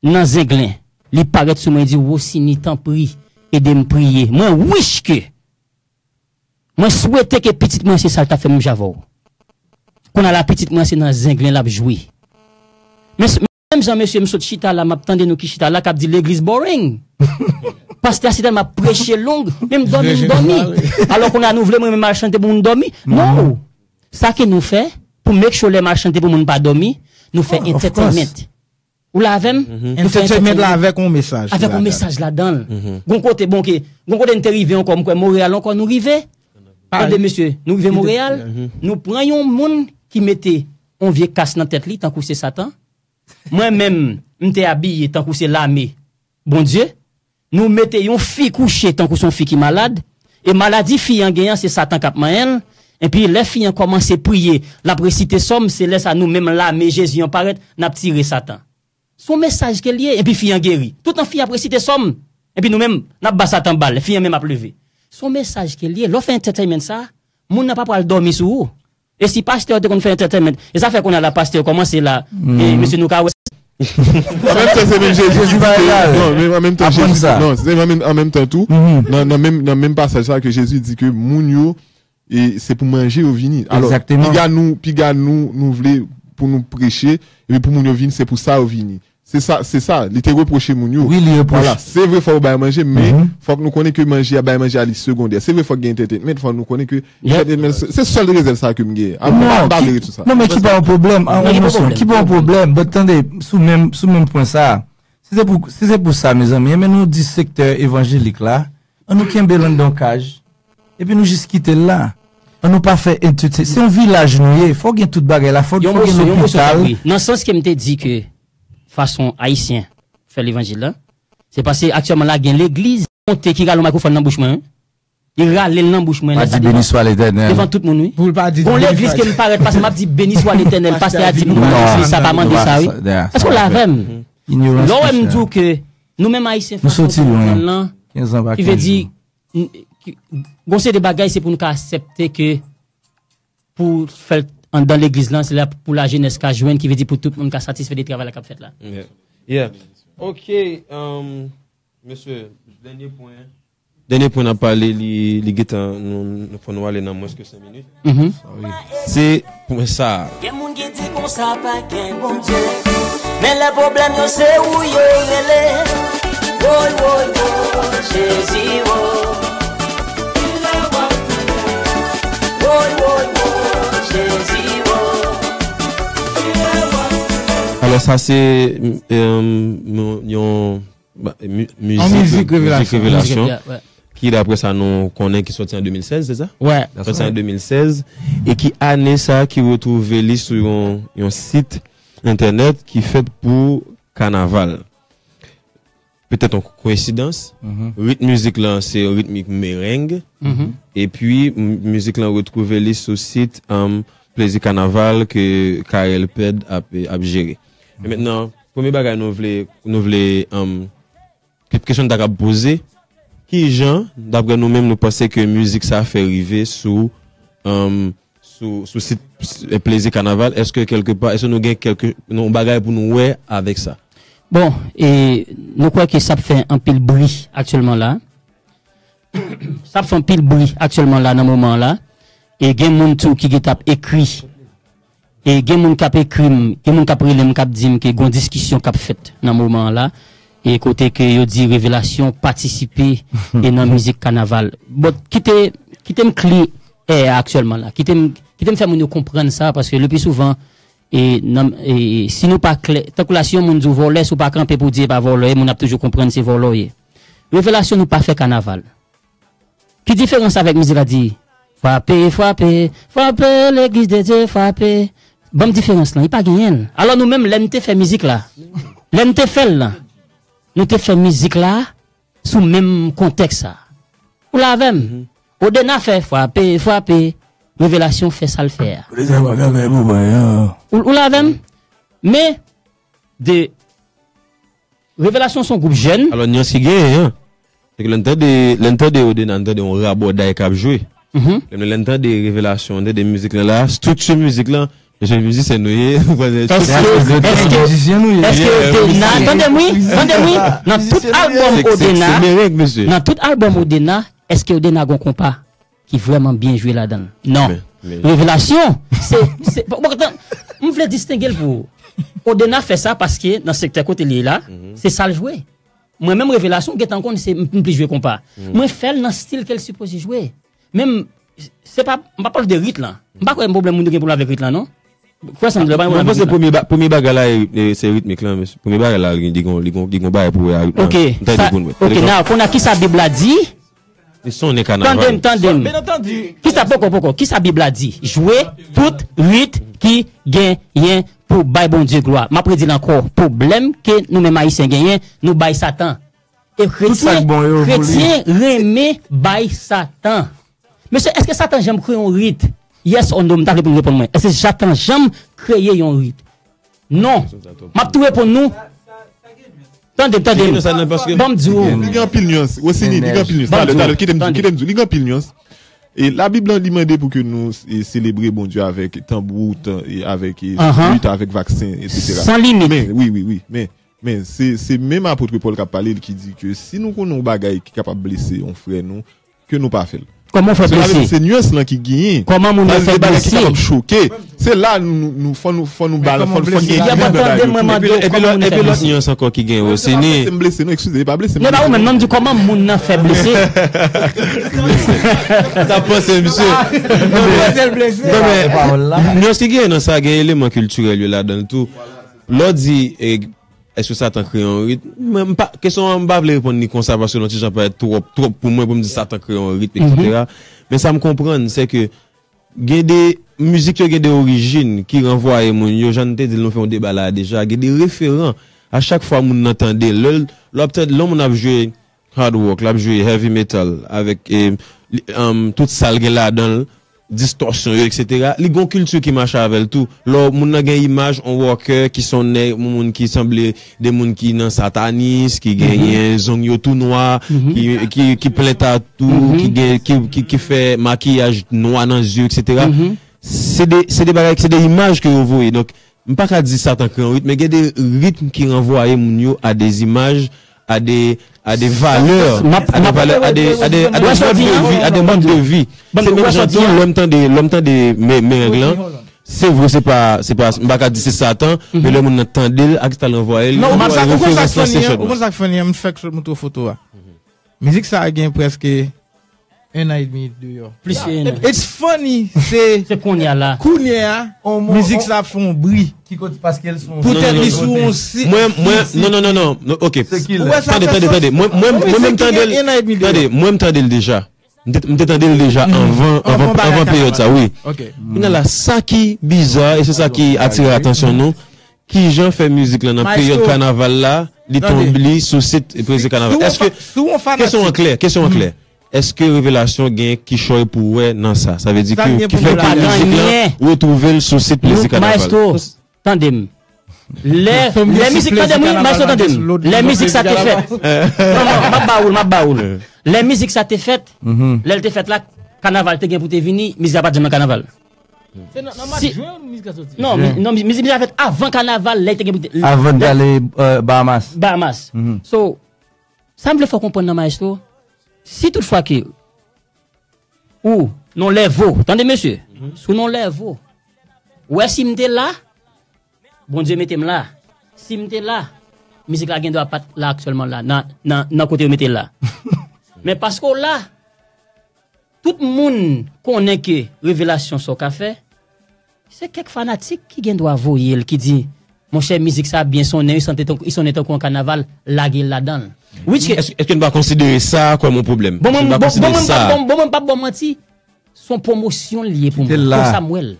nan zenglen. Li parèt sou mwen, li di, Wosini, tanpri, ede m priye. Mwen wish ke, mwen swete ke pitit mwen se sa l t ap fè menm jan avè w. Kounye a la, pitit mwen se nan zenglen l ap jwe. Men, menm jan mesye m sot chita la, m ap tande nou ki chita la, k ap di legliz boring. Pastè a se tèlman ap preche long, menm dòmi m dòmi. Alò kounye a nou vle mwen menm al chante pou moun dòmi? Non. Sa ke nou fè, pou make sure lè m al chante pou moun pa dòmi, nou fè entertainment. Ou la avè m? Nou fè entertainment la avèk yon mesaj. Avèk yon mesaj ladan l. Gon kote, bon, ok. Gon kote n te rive ankò, m kwè Montréal ankò nou rive. Tande mesye, nou rive Montréal, nou pran yon moun ki mete yon vye kas nan tèt li, tankou se Satan. Mwen menm, m te abiye tankou se lame Bondye. Nou mete yon fi kouche tankou se yon fi ki malad. E maladi fi an genyen an, se Satan k ap manyen l. Epi lè fi an kòmanse priye, l ap resite sòm, se lè sa nou menm lame Jezi an parèt, n ap tire Satan. Se yon mesaj ke l ye, epi fi an geri. Toutan fi an ap resite sòm, epi nou menm, n ap ba Satan bal, fi an menm ap leve. Se yon mesaj ke l ye. Lè w fè entertainment sa, moun nan pa pral dòmi sou ou. E si pastè yo te konn fè entertainment, e sa fè kounye a la pastè yo kòmanse la, e mesye nou ka wè. An menm tan, se menm Jezi ki di ke, non, men an menm tan, Jezi, non, se an menm, an menm tan tou, nan, nan menm, nan menm pasaj sa ke Jezi di ke moun yo, e se pou manje yo vini. Alò, piga nou, piga nou, nou vle pou nou preche, epi pou moun yo vini, se pou sa yo vini. Se sa, se sa, li te repwoche moun yo. Wi, li repwoche. Vwala, se vre fò yo bay manje, men fòk nou konnen ke manje a, bay manje a li segondè. Se vre fòk gen entertainment, fòk nou konnen ke entertainment, se, se sèl rezèv sa ke m gen. Apre, m pa, m pa vle ret sou sa. Non, men ki pa yon pwoblèm, an, ki pa yon pwoblèm, but tande, sou menm, sou menm pwen sa, si se pou, si se pou sa, mezanmi, enben nou di sektè evanjelik la, an nou kenbe l anndan yon kaj, epi nou jis kite l la. An nou pa fè entertain-, se yon vilaj nou ye, fò gen tout bagay la, fò, fò gen lopital. Nan sans ke m te di ke fason ayisyen fè levanjil la, se paske aktyèlman la gen legliz monte ki rale yon mikrofòn nan bouch mwen, wi. Li rale l nan bouch mwen, lè sa devan, devan tout moun, wi. Gon legliz ke m parèt pase, m ap di, beni swa Letènèl, pastè a di nou pa legliz sa, pa mande sa, wi. Èske w la avè m? Lè w wè m di w ke nou menm ayisyen, fason nou konprann lan, ki vle di, gon seri de bagay, se pou nou ka aksepte ke pou fè l anndan legliz lan, se la pou lajenès ka jwenn, ki vle di pou tout moun ka satisfè de travay la k ap fèt la. Yeah. Yeah. Ok, um, mesye, dènye pwen. Dènye pwen n ap pale, li, li gentan, nou, nou fò nou ale nan mwens ke senk minit. Se pwen sa a. Gen moun ki di konsa pa gen Bondye. Men lè pwoblèm yo se ou yo rele. Woy, woy, woy, Jezi, woy. Woy, woy, woy, Jezi, woy. Alò, sa se, m, m, yon, ba, mi-, mizik, mizik revelasyon, ki, daprè sa nou konnen, ki sòti an de mil sèz, se sa? Wi. Sòti an de mil sèz, e ki ane sa ki retwouve li sou yon, yon sit entènèt ki fèt pou kanaval. Petèt yon koyensidans, ritm mizik lan se ritmik mereng, epi m-, mizik lan retwouve li sou sit, um, Plezi Kanaval ke Carel Ped ap, ap jere. E mentnan, premye bagay nou vle, nou vle, um, ke-, kesyon n ta kab poze, ki jan, daprè nou menm, nou panse ke mizik sa fè rive sou, um, sou, sou sit, s-, Plezi Kanaval? Èske kèlke pa, èske nou gen kèlke, yon bagay pou nou wè avèk sa? Bon, e nou kwè ke sa ap fè anpil bri aktyèlman la. Sa ap fè anpil bri aktyèlman la, nan moman an la. E gen moun tou ki gentan ap ekri. E gen moun k ap ekri m, gen moun k ap rele m, k ap di m ke gon diskisyon k ap fèt nan moman an la. E kote ke yo di Revelasyon patisipe e nan mizik kanaval. Bon, kite, kite m clear air aktyèlman la. Kite m, kite m fè moun yo konprann sa, paske le pli souvan, e, nan, e, si nou pa klè, tankou la, si yon moun di w vòlè, si w pa kanpe pou w di e pa vòlè, moun ap toujou konprann se vòlè w ye. Revelasyon, nou pa fè kanaval. Ki diferans avèk mizik la di, frape, frape, frape, legliz de Dye, frape, Ban m diferans lan, li pa genyen l. Alò nou menm, lè n te fè mizik la, lè n te fè l lan, nou te fè mizik la sou menm kontèks sa. Ou la avè m? Odena fè frape, frape. Revelasyon fè sa l fè a. Ou, ou la avè m? Men, de Revelasyon se yon gwoup jèn. Alò, nyans ki genyen an, se ke lè n tande, lè n tande Odena, n tande yon rabòday k ap jwe. Lè n tande Revelasyon, n tande mizik lan la, estrikti mizik lan, mesye, mizisyen nou ye, nou pral Èske, èske, èske Odena, tande m wi, tande m wi, nan tout albòm Odena, nan tout albòm Odena, èske Odena gon konpa ki vrèman byen jwe ladan l? Non. Revelasyon, se, se, bon, bon, m vle distenge l pou ou. Odena fè sa paske nan sektè kote l ye la, se sa l jwe. Mwen menm Revelasyon, gentan konn se m, m plis jwe konpa. Mwen fè l nan stil ke l sipoze jwe. Men m, se pa, m pa pale de rit lan. M pa kwè gen pwoblèm moun yo gen pwoblèm avèk rit lan, non. Kwè sa m di la, pa gen pwoblèm avèk rit lan. Mwen panse premye ba-, premye bagay la, e, e, se ritmik lan, mesye. Premye bagay la, li gen, li gen, li gen bagay pou wè ritm lan. Ok, sa, ok, now, kounye a, kisa Bib la di? Li sonnen kanaval. Tande m, tande m. Kisa, poko, poko, kisa Bib la di? Jwe tout rit ki genyen pou bay Bondye glwa. M ap redi l ankò, pwoblèm ke nou menm Ayisyen genyen, nou bay Satan. E kretyen, kretyen renmen bay Satan. Mesye, èske Satan janm kreye yon rit? Yes or no, m ta vle pou nou reponn mwen. Èske Satan janm kreye yon rit? Non. M ap tou reponn nou. Tande m, tande m. Ban m di w. Li gen anpil nyans. Wosini, li gen anpil nyans. Talè, talè, kite m di w, kite m di w. Li gen anpil nyans. E Labib lan, li mande pou ke nou, e, selebre Bondye avèk tanbou, tan-, e avèk, e, flit, avèk vaksen, etsetera. San limit. Men, wi, wi, wi. Men, men, se, se menm apot Pòl k ap pale, ki di ke si nou konnen yon bagay ki kapab blese yon frè nou, ke nou pa fè l. Kòman w fè blese? Se nyans lan ki genyen. Kòman moun nan fè blese? Sa vle di bagay ki kapab choke. Se la nou, nou, nou, fò nou, fò nou balan, fò, fò gen limit nan bagay yo tou. Epi lòt, epi lòt nyans ankò ki genyen, Wosini. Se pa blese, non, eskize, e pa blese. Non, pa ou menm, non, m di kòman moun nan fè blese. Sa panse, misye. Non, men, non, men, nyans ki genyen nan sa, gen eleman kiltirèl yo ladan l tou. Lè w di, e, èske Satan kreye yon rit? Mwen, m pa, kesyon an, m pa vle reponn li konsa, paske l yon ti jan parèt twòp, twòp pou mwen, pou m di Satan kreye yon rit, etsetera. Men sa m konprann, se ke gen de mizik yo gen de orijin ki ranvwaye moun yo, jan n te di l, nou fè yon deba la a deja, gen de referan. A chak fwa moun nan tande l, lè l, lè w ap tande, lè yon moun ap jwe hard rock, l ap jwe heavy metal avèk, e, li, um, tout sa l gen ladan l, distòsyon yo, etsetera. Li gon kilti ki mache avè l tou. Lè moun nan gen imaj on rocker ki se on nèg, on moun ki sanble de moun ki nan satanis, ki genyen zong yo tou nwa, ki, ki, ki plen tatou, ki gen, ki, ki, ki fè makiyaj nwa nan zye, etsetera. Se de, se de bagay, se de imaj ke yo voye. Donk, m pa ka di Satan kreye yon ritm, men gen de ritm ki ranvwaye moun yo a de imaj, a de, a de valè, a de valè, a de, a de, a de mòd de vi, a de mòd de vi. Se menm jan tou, lè m tande, lè m tande me-, mereng lan, se vre, se pa, se pa, m pa ka di se Satan, men lè moun nan tande l, ak sa l ranvwaye l, li ranvwaye referans lan se chòt. Ou konn sa k funny an, m fèk sot moutre w foto a. Mizik sa a gen prèske en an edmi deyò. Plis ke en an. It's funny, se kounye a la. Kounye a, mizik sa ap fè yon bri. Ki kote, paske l se yon... Poutèt li sou yon si... Mwen, mwen, non, non, non, non, non, ok. Tande, tande, tande. Mwen, mwen, mwen menm tande l, tande, mwen m tande l deja. M te, m te tande l deja anvan, anvan, anvan peryòd sa, wi. Kounye a la, sa ki biza, e se sa ki atire atansyon nou, kijan fè mizik lan nan peryòd kanaval la, li tonbe sou sit plezi kanaval. Èske, kesyon an klè, kesyon an klè. Èske Revelasyon gen kichòy pou wè nan sa? Sa vle di ke, ki fè ke mizik lan retwouve l sou sit plezi kanaval? Maestro, tande m. Lè, lè mizik, tande m, wi, maestro, tande m. Lè mizik sa te fèt. Non, non, m ap ba ou l, m ap ba ou l. Lè mizik sa te fèt, lè l te fèt la, kanaval te gen pou te vini, mizik la pa t janm nan kanaval. Se nan, nan mwa jen mizik la soti. Non, mi-, non, mi-, mizik la fèt avan kanaval, lè l te gen pou te... Avan l te ale, euh, Bahamas. Bahamas. So, sa m vle fè w konprann nan, maestro, si toutfwa ke ou, nan lèvo, tande mesye, si w nan lèvo, ou wè si m te la, Bondye mete m la. Si m te la, mizik la gen dwa pa t la aktyèlman la, nan, nan, nan kote yo mete l la. Men paske w la, tout moun konnen ke Revelasyon sa w ka fè, se kèk fanatik ki gen dwa voye l, ki di, monchè, mizik sa byen sonnen, li sonnen tankou, li sonnen tankou yon kanaval, lage l ladan l. Which ke... Èske, èske n pa konsidere sa kòm yon pwoblèm? Bon, mwen, bon, bon, mwen, bon, bon, mwen pa ba w manti, se yon pwomosyon l ye pou mwen, konsa m wè l.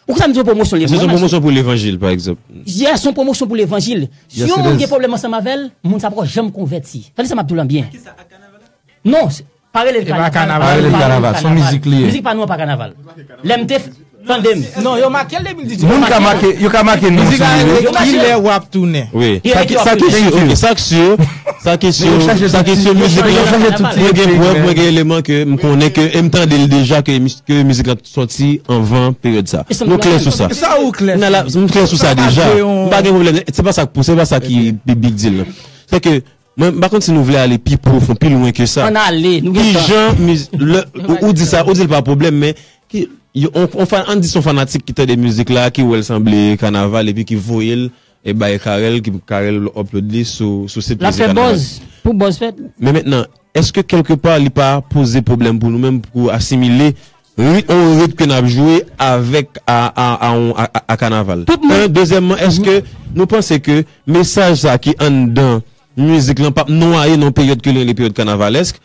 Ou konn sa m di w, pwomosyon li. Se yon pwomosyon pou levanjil, pa egzanp. Yes, se yon pwomosyon pou levanjil. Si yon moun gen pwoblèm ansanm avè l, moun sa poko janm konvèti. Tande sa m ap di w lan byen. Non, pa rele l kanaval. Pa rele l kanaval, se yon mizik li ye. Mizik pa nou an pa kanaval. Lè m te tande m. Non, yo make l de mil dizuit. Moun ka make, yo ka make nou sou li. Kilè w ap tounen? Wi. Sa ki si, ok, sa ki si, sa ki si, sa ki si mizik la. Mwen gen prèv, mwen gen eleman ke m konnen ke e m tande l deja ke ke mizik la sòti anvan peryòd sa. Nou klè sou sa. Sa ou klè? M klè sou sa deja. M pa gen pwoblèm. Se pa sa k pou, se pa sa ki big deal lan. Se ke mwen, m pa konn si nou vle ale pi pwofon, pi lwen ke sa. Ann ale, nou gen tan. Kijan miz- lè ou, ou di sa, ou di l pa pwoblèm, men ki, yon, on, on fan, ann di se yon fanatik ki tande mizik la, ki wè l sanble kanaval, epi ki voye l e bay Carel, ki Carel upload li sou, sou sit Mizik Kanaval. L ap fè buzz pou buzz fèt. Men mentnan, èske kèlkepa li pa poze pwoblèm pou nou menm pou asimile ri-, on ritm ke n ap jwe avèk a, a, a, on, a, a, a kanaval? Tout moun. En, dezyèmman, èske nou panse ke mesaj sa ki anndan mizik lan p ap nwaye nan yon peryòd ke li rele peryòd kanavalèsk?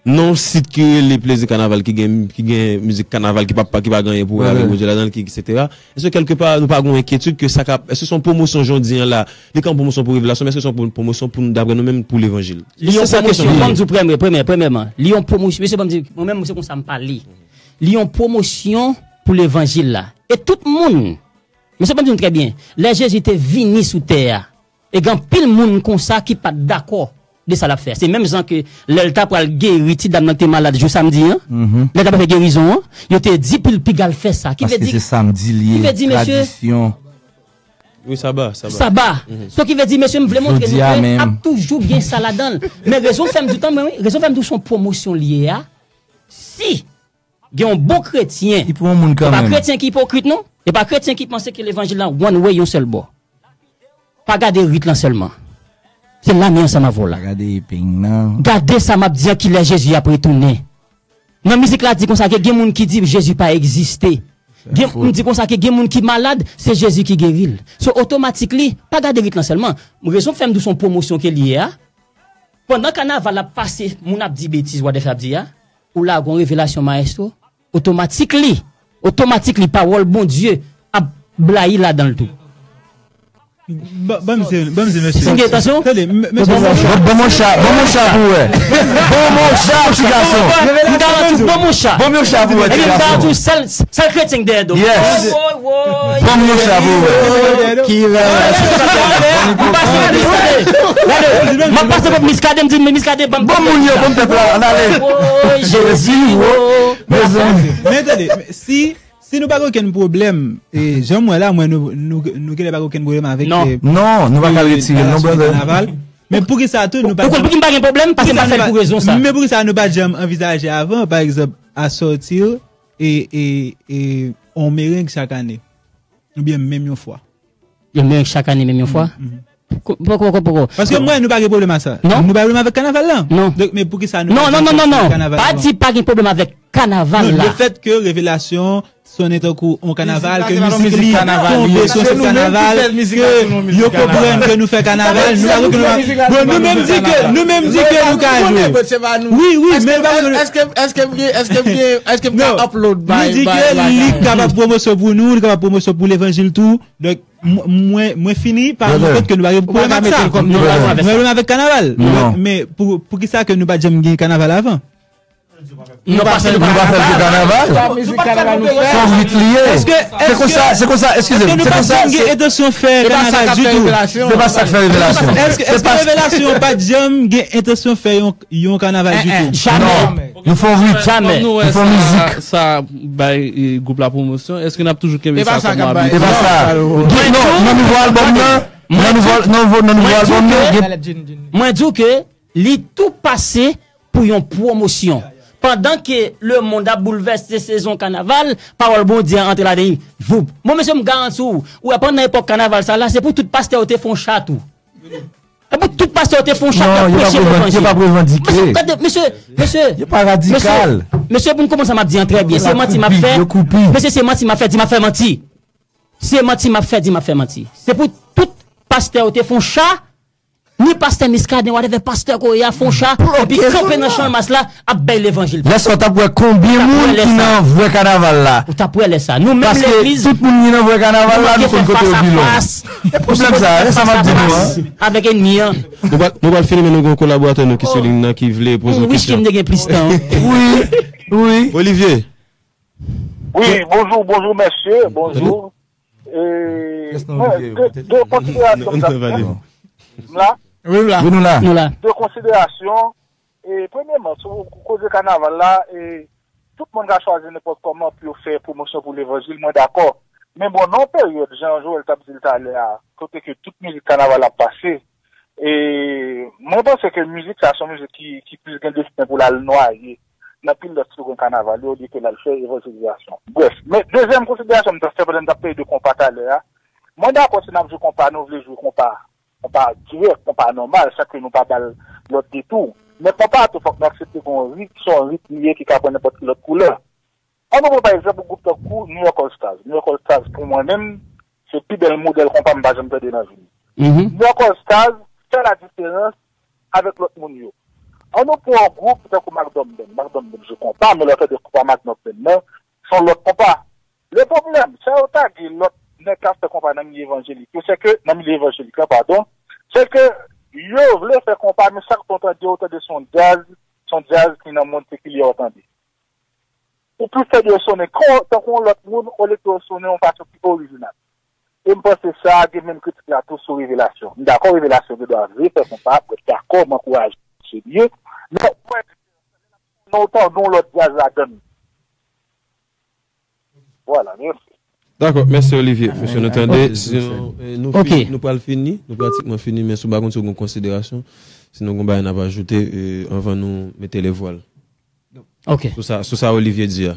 Non, sit ki rele Plezi Kanaval ki gen, ki gen mizik kanaval ki pa, ki pa gen anyen pou wè avèk Bondye ladan l, ki, etsetera. Èske kèlkepa nou pa gen yon enkyetid ke sa ka, èske se yon pwomosyon jodi an la, li ka yon pwomosyon pou revelasyon, men èske se yon pwomosyon pou nou, daprè nou menm, pou levanjil? Li yon pwomosyon, ban m di w premye, premye, premyèman. Li yon pwomosyon, mesye, ban m di, mwen menm, se konsa m pale. Li yon pwomosyon pou levanjil la. E tout moun, mesye, ban m di nou trè byen, lè Jezi te vini sou tè a, e gen anpil moun konsa ki pa t dakò de sa l ap fè a. Se menm jan ke lè l ta pral geri ti dam nan ki te malad jou samdi an, lè l ta pral fè gerizon an, yo te di pou l piga l fè sa. Ki vle di, ki vle di, mesye, tradisyon. Wi, saba, saba. Saba. So, ki vle di, mesye, m vle montre nou ke ap toujou gen sa ladan l. Men rezon fè m di w, tann mwen, wi, rezon fè m di w se yon pwomosyon l ye a. Si gen yon bon kretyen, e pa kretyen ki ipokrit, non. E pa kretyen ki panse ke levanjil la one way, yon sèl bò. Pa gade rit lan sèlman. Se la m ye ansanm avè w la. Pa gade epeng nan. Gade sa m ap di an, kilè Jezi ap retounen. Nan mizik la di konsa ke gen moun ki di Jezi pa egziste. Gen, m di konsa ke gen moun ki malad, se Jezi ki geri l. So, otomatikli, pa gade rit lan sèlman. Rezon k fè m di w se yon pwomosyon ke l ye a, pandan kanaval ap pase, moun ap di betiz, whatever ap di a, ou lage yon revelasyon, maestro, otomatikli, otomatikli, pawòl Bondye ap blayi ladan l tou. Ban, ban m di, ban m di, mesye. Si n gen tansyon? Tande, m-, mesye. Bon, bon, bon, mon cha, bon, mon cha pou wè. Bon, mon cha, ti gason. M ta di w, bon, mon cha. Bon, mon cha pou wè, ti gason. Epi m ta di w, sèl, sèl kretyen k dèyè do m. Yes. Woy, woy. Bon, mon cha pou wè. Ki rèv. M pase pou Miskaden. Gade, m ap pase pou Miskaden, m di, men Miskaden, ban m bon moun yo, bon pèp la, ann ale. Woy, Jezi, wo. Mezanmi. Men tande, si Si nou pa gen okenn pwoblèm, e, jan m wè la, mwen, nou, nou, nou genlè pa gen okenn pwoblèm avèk, non, e, non, nou pa ka retire l, non, brother. Kanaval. Men poukisa tou nou pa janm, ou konn poukisa m pa gen pwoblèm? Paske m pa fè l pou rezon sa. Men poukisa nou pa janm anvizaje avan, pa egzanp, asòti, e, e, e, on mereng chak ane? Oubyen menm yon fwa? Yon mereng chak ane, menm yon fwa? Poko, poko, poko. Paske m wè nou pa gen pwoblèm a sa. Non. Nou pa gen pwoblèm avèk kanaval la. Non. Donk, men poukisa nou pa gen pwoblèm avèk kanaval la? Non, non, non, non, non. Pa di pa gen pwoblèm avèk kanaval la. Non, lefètke revelasyon sonnen tankou on kanaval, ke mizik li tonbe sou on kanaval, ke yo konprann ke nou fè kanaval, nou pa konprann. Bon, nou menm di ke, nou menm di ke nou ka jwe. Wi, wi, men pa konprann. Èske, èske, èske, èske, èske m ka upload bay, bay, bay? Nou di ke li kapab pwomosyon pou nou, li kapab pwomosyon pou levanjil tou. Donk, M-, mwen, mwen fini pa montre ke nou pa gen pwoblèm ak sa. Nou pa gen pwoblèm avèk kanaval. Men, men pou, poukisa ke nou pa t janm gen kanaval avan? Non, paske nou pa fè l pou kanaval. Se yon rit li ye. Se konsa, se konsa, eskize m, se konsa, se pa sa k ap fè revelasyon. Se pa sa k fè revelasyon. Èske, èske revelasyon pa t janm gen entansyon fè yon yon kanaval ditou. Jamè. Non. Nou fè yon rit. Jamè. Nou fè yon mizik. Sa bay, e, gwoup la pwomosyon. Èske n ap toujou kenbe sa kòm abitid? E pa sa. Non, nan nouvo albòm nan, nan nouvo, nan nouvo, nan nouvo albòm nan, gen. Mwen di w ke li tou pase pou yon pwomosyon. Pandan ke lemonn ap boulvèse sezon kanaval, pawòl Bondye a antre ladan li. Voup. Bon, mesye, m garanti w, ou wè pandan epòk kanaval sa la, se pou tout pastè yo te fè yon cha tou. Epi tout pastè yo te fè yon cha, t ap preche levanjil. Non, yo p ap revan-, yo p ap revandike. Mesye, gade, mesye, mesye. Yo pa radikal. Mesye, mesye, pou n konprann sa m ap di an trè byen. Se manti m ap fè. Yo koupi. Mesye, se manti m ap fè, di m ap fè manti. Se manti m ap fè, di m ap fè manti. Se pou tout pastè yo te fè yon cha, ni Pastè Miskaden, whatever, pastè Koya, Foncha, epi kanpe nan Chanmas la, ap bay levanjil. Lè sa w t ap wè konbyen moun ki nan vrè kanaval la. Ou t ap wè lè sa. Nou menm legliz, tout moun ki nan vrè kanaval la, nou konn kote yo pi lwen. E pwoblèm sa, e sa m ap di nou an. Avèk ènmi an. Nou pral, nou pral fini, men nou gen yon kolaboratè nou ki sou liy nan ki vle poze yon kesyon. Wi, m te gen plis tan. Wi, wi. Olivier. Wi, bonjou, bonjou, mesye, bonjou. E, mwen, de, de konsiderasyon m t ap fè. M la? Wi, m la. Wi, nou la. Nou la. De konsiderasyon, e, premyèman, sou koze kanaval la, e, tout moun ka chwazi nenpòt kòman pou yo fè pwomosyon pou levanjil, mwen dakò. Men bon, nan yon peryòd, jan Joel t ap di l talè a, kote ke tout mizik kanaval ap pase, e mwen panse ke mizik sa se yon mizik ki, ki plis gen desten pou l al nwaye nan pil lòt slogan kanaval yo, olye ke l al fè evanjelizasyon. Brèf, men dezyèm konsiderasyon m t ap fè pandan m t ap pale de konpa talè a, mwen dakò si n ap jwe konpa, nou vle jwe konpa, konpa dirèk, konpa nòmal, san ke nou pa ba l lòt detou. Men konpa tou, fòk nou aksepte gen yon rit, se yon rit li ye ki ka pran nenpòt ki lòt koulè. Ann nou pran pa egzanp yon gwoup tankou New York All Stars. New York All Stars, pou mwen menm, se pi bèl modèl konpa m pa janm tande nan vi m. New York All Stars fè la diferans avèk lòt moun yo. Ann nou pran yon gwoup tankou Mac Dòm Band. Mac Dòm Band jwe konpa, men lè w tande konpa Mac Dòm Band nan, se yon lòt konpa. Le pwoblèm, sa yo tage lòt nèg k ap fè konpa nan milye evanjelik yo, se ke, nan milye evanjelik la, padon, se ke yo vle fè konpa, men chak fwa w tande, w tande se yon djaz, se yon djaz ki nan mond sekilyè w tande. Ou plis tande yo sonnen kon, tankou yon lòt moun, olye ke yo sonnen yon fason ki orijinal. E m panse sa gen menm kritik la tou sou Revelasyon. M dakò Revelasyon gen dwa vle fè konpa, mwen dakò, m ankouraje li. Men, mwen, non, w tande yon lòt djaz ladann. Vwala, mèsi. Dakò, mèsi Olivier. Mesye, nou tande, sinon, eh, nou fini, nou pral fini, nou pratikman fini, men si w pa konn si w gen konsiderasyon, sinon gen bagay n ap ajoute, eh, anvan nou mete le vwal. Ok. Sou sa, sou sa Olivier di a.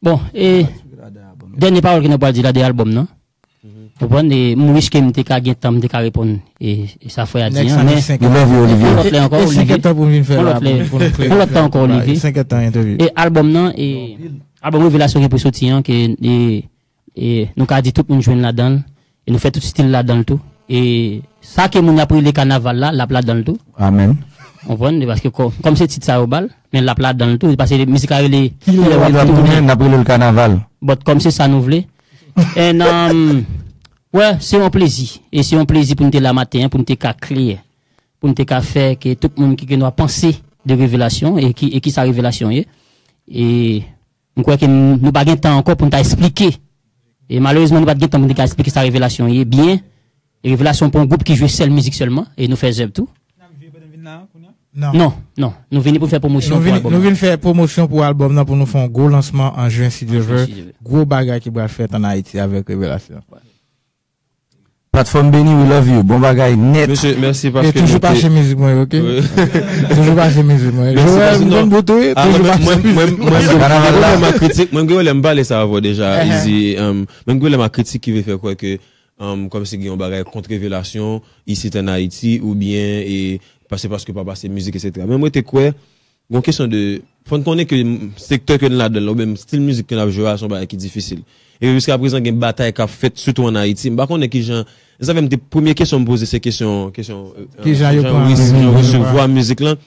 Bon, e dènye pawòl ke nou pral di la de albòm nan. Ou konprann? E m wish ke m te ka gen tan, m te ka reponn e, e sa frè a di an, men yon lòt lè ankò, Olivier. Yon lòt lè, yon lòt tan ankò, Olivier. E albòm nan, e albòm Revelasyon ki pou soti an, ke e, e nou ka di tout moun jwenn ladan l, e nou fè tout stil ladan l tou. E sa ke moun y ap rele kanaval la, l ap ladan l tou. Amèn. Ou konprann? Paske kò-, kòm se tit sa yo ba l, men l ap ladan l tou. Paske mizik la rele Kilè w ap tounen, n ap rele l kanaval. But kòm se sa nou vle. And, um, wè, se yon plezi. E se yon plezi pou n te la maten an, pou n te ka klè. Pou n te ka fè ke tout moun ki gen dwa panse de Revelasyon e ki, e ki sa Revelasyon ye. E m kwè ke n-, nou pa gen tan ankò pou n ta esplike. E malerezman, nou pa t gen tan pou n te ka esplike sa Revelasyon ye byen. E Revelasyon pou yon gwoup ki jwe sèl mizik sèlman, e nou fè zèv tou. Non, non. Nou vini pou n fè pwomosyon pou albòm nan. Nou vin fè pwomosyon pou albòm nan, pou nou fè yon gwo lansman an jen, si Dye vle. Gwo bagay ki pral fèt an Ayiti avèk Revelasyon. Platfòm Beni, we love you. Bon bagay nèt. Mesye, mèsi paske nou te... E toujou pa chemiz mwen, ok? Toujou pa chemiz mwen. Mèsi paske, non, mwen, mwen, mwen, mwen gen pwoblèm ak kritik, mwen gen pwoblèm, m pale sa avè w deja, Easy, um, mwen gen pwoblèm ak kritik ki vle fè kwè ke, um, kòmsi gen yon bagay kont Revelasyon isit an Ayiti, oubyen, e, pa se paske pa pase mizik, etsetera. Men mwen te kwè, Gon kesyon de, fò n konnen ke m-, sektè ke n ladan l la, oubyen stil mizik ke n ap jwe a, se yon bagay ki difisil. Epi jiskaprezan, gen batay k ap fèt, sitou ann Ayiti. M pa konnen kijan, sa fè m te, premye kesyon m poze, se kesyon, kesyon, euh, kijan yo pran, res-, jan yo resevwa mizik lan.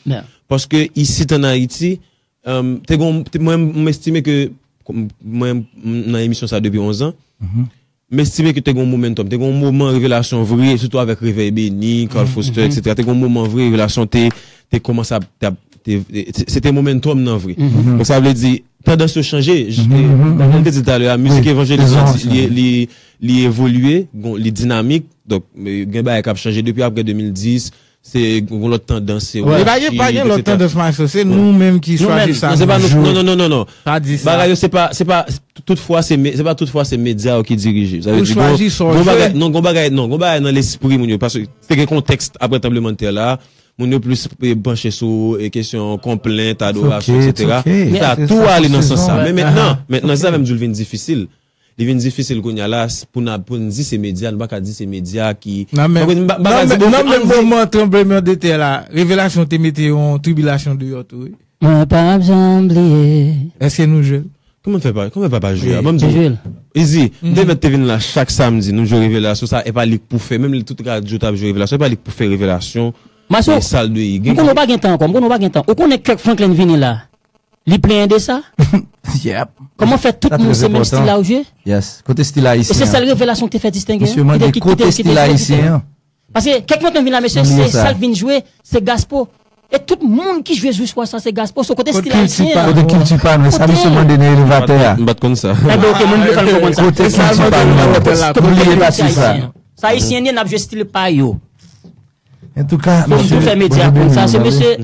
Paske isit ann Ayiti, euh, te gon, te, mwen, m estime ke, kòm mwen, m nan emisyon sa depi onz an, M estime ke te gen yon momentum, te gen yon moman revelasyon vre, sitou avèk Revèy Beni, Carl Foster, etsetera. Te gen yon moman vre, revelasyon te, te kòmanse ap, te ap, te, te, se te momentum nan vre. Donk, sa vle di, tandans yo chanje. J-, e, jan m te di l talè a, mizik evanjelik lan, li, li, li evolye, gon, li dinamik. Donk, e, gen bagay k ap chanje depi apre de mil dis, se yon lòt tandans, se... Men pa gen, pa gen lòt tandans, maestro, se nou menm ki chwazi sa nou jwe. Non, non, non, non, non. Pa di sa. Bagay yo, se pa, se pa, tout fwa, se me-, se pa tout fwa se medya yo ki dirije. Sa vle di, gon, gon bagay, non, gon bagay, non, gon bagay nan lespri moun yo, paske te gen kontèks apre tranblemanntè la, moun yo plis, e, panche sou, e, kesyon konplent, adorasyon, etsetera. Sa tou ale nan sans sa. Men mentnan, mentnan, se sa menm di l vin difisil. Li vin difisil kounye a la, s-, pou n a, pou n di se medya, nou pa ka di se medya ki... Nan menm, nan menm moman tranblemanntè la, revelasyon te mete yon tribilasyon deyò tou, wi. Mwen p ap janm bliye. Èske nou jwe l? Kòman n fè pa, kòman n fè pa jwe a? Ban m di w. Izi, m te mèt te vin la chak samdi, nou jwe revelasyon, sa, e pa li k pou fè, menm lè tout radyo t ap jwe revelasyon, e pa li k pou fè revelasyon, Maso, e sa l dwe ye. M konnen w pa gen tan ankò, m konnen w pa gen tan. Ou konnen Kirkfranklin vini la, li plenyen de sa? Yep. Kòman fè tout moun se menm stil la ou jwe? Yes. Kote stil ayisyen an? E se sèl revelasyon ki te fè distenge an? Misye mande kote stil ayisyen an? Paske kèk nòt vin la, mesye, se sa l vin jwe, se gaspo. E tout moun ki jwe jou swa sa, se gaspo. So, kote stil ayisyen an? Kote kilti pa nou? Sa misye mande nan elevatè a. M pa t konn sa. Enben, ok, mwen vle fè l konprann sa. Kote kilti pa nou? Bliye pati sa. Sa ayisyen ye, n ap jwe stil pa yo. Antouka, fò m tou fè medya konn sa, se mesye.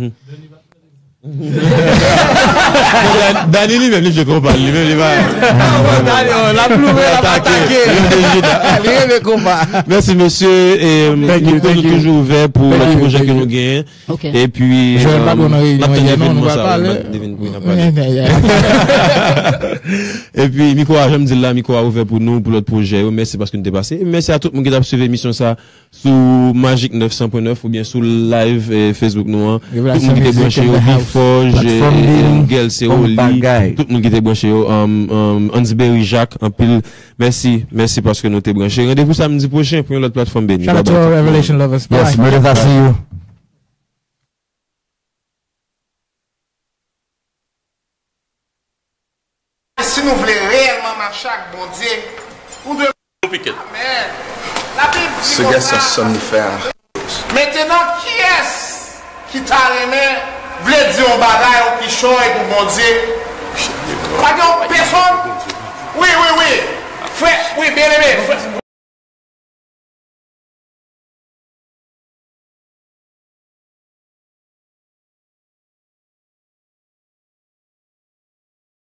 Dani li menm, li jwe konpa, li menm, li pa. L ap louve, l ap atake. Li rele konpa. Mèsi, mesye. E, mikwo nou toujou ouvè pou lòt pwojè ke nou genyen. Epi, n ap tande evenman sa. Epi, mikwo a, jan m di l la, mikwo a ouvè pou nou, pou lòt pwojè yo. Mèsi paske nou te pase. E mèsi a tout moun ki t ap swiv emisyon sa. Sou Magic nèf san pwen nèf oubyen sou live, eh, Facebook nou an. Tout moun ki te branche yo, Bifòj, eh, Angel, Seoli, tout moun ki te branche yo, um, um, Hansberry Jacques, anpil mèsi, mèsi paske nou te branche. Randevou samdi pwochen pou yon lòt platfòm beni. Shout out to all Revelation lovers. Yes, bye. Murder, I see you. Si nou vle reyèlman mache ak Bondye, nou dwe. Amèn. Labib di konsa. Mentenan, kiyès ki ta renmen vle di yon bagay ou kichòy pou Bondye? Pa gen yon pèsonn? Wi, wi, wi. Frè, wi, byeneme, frè.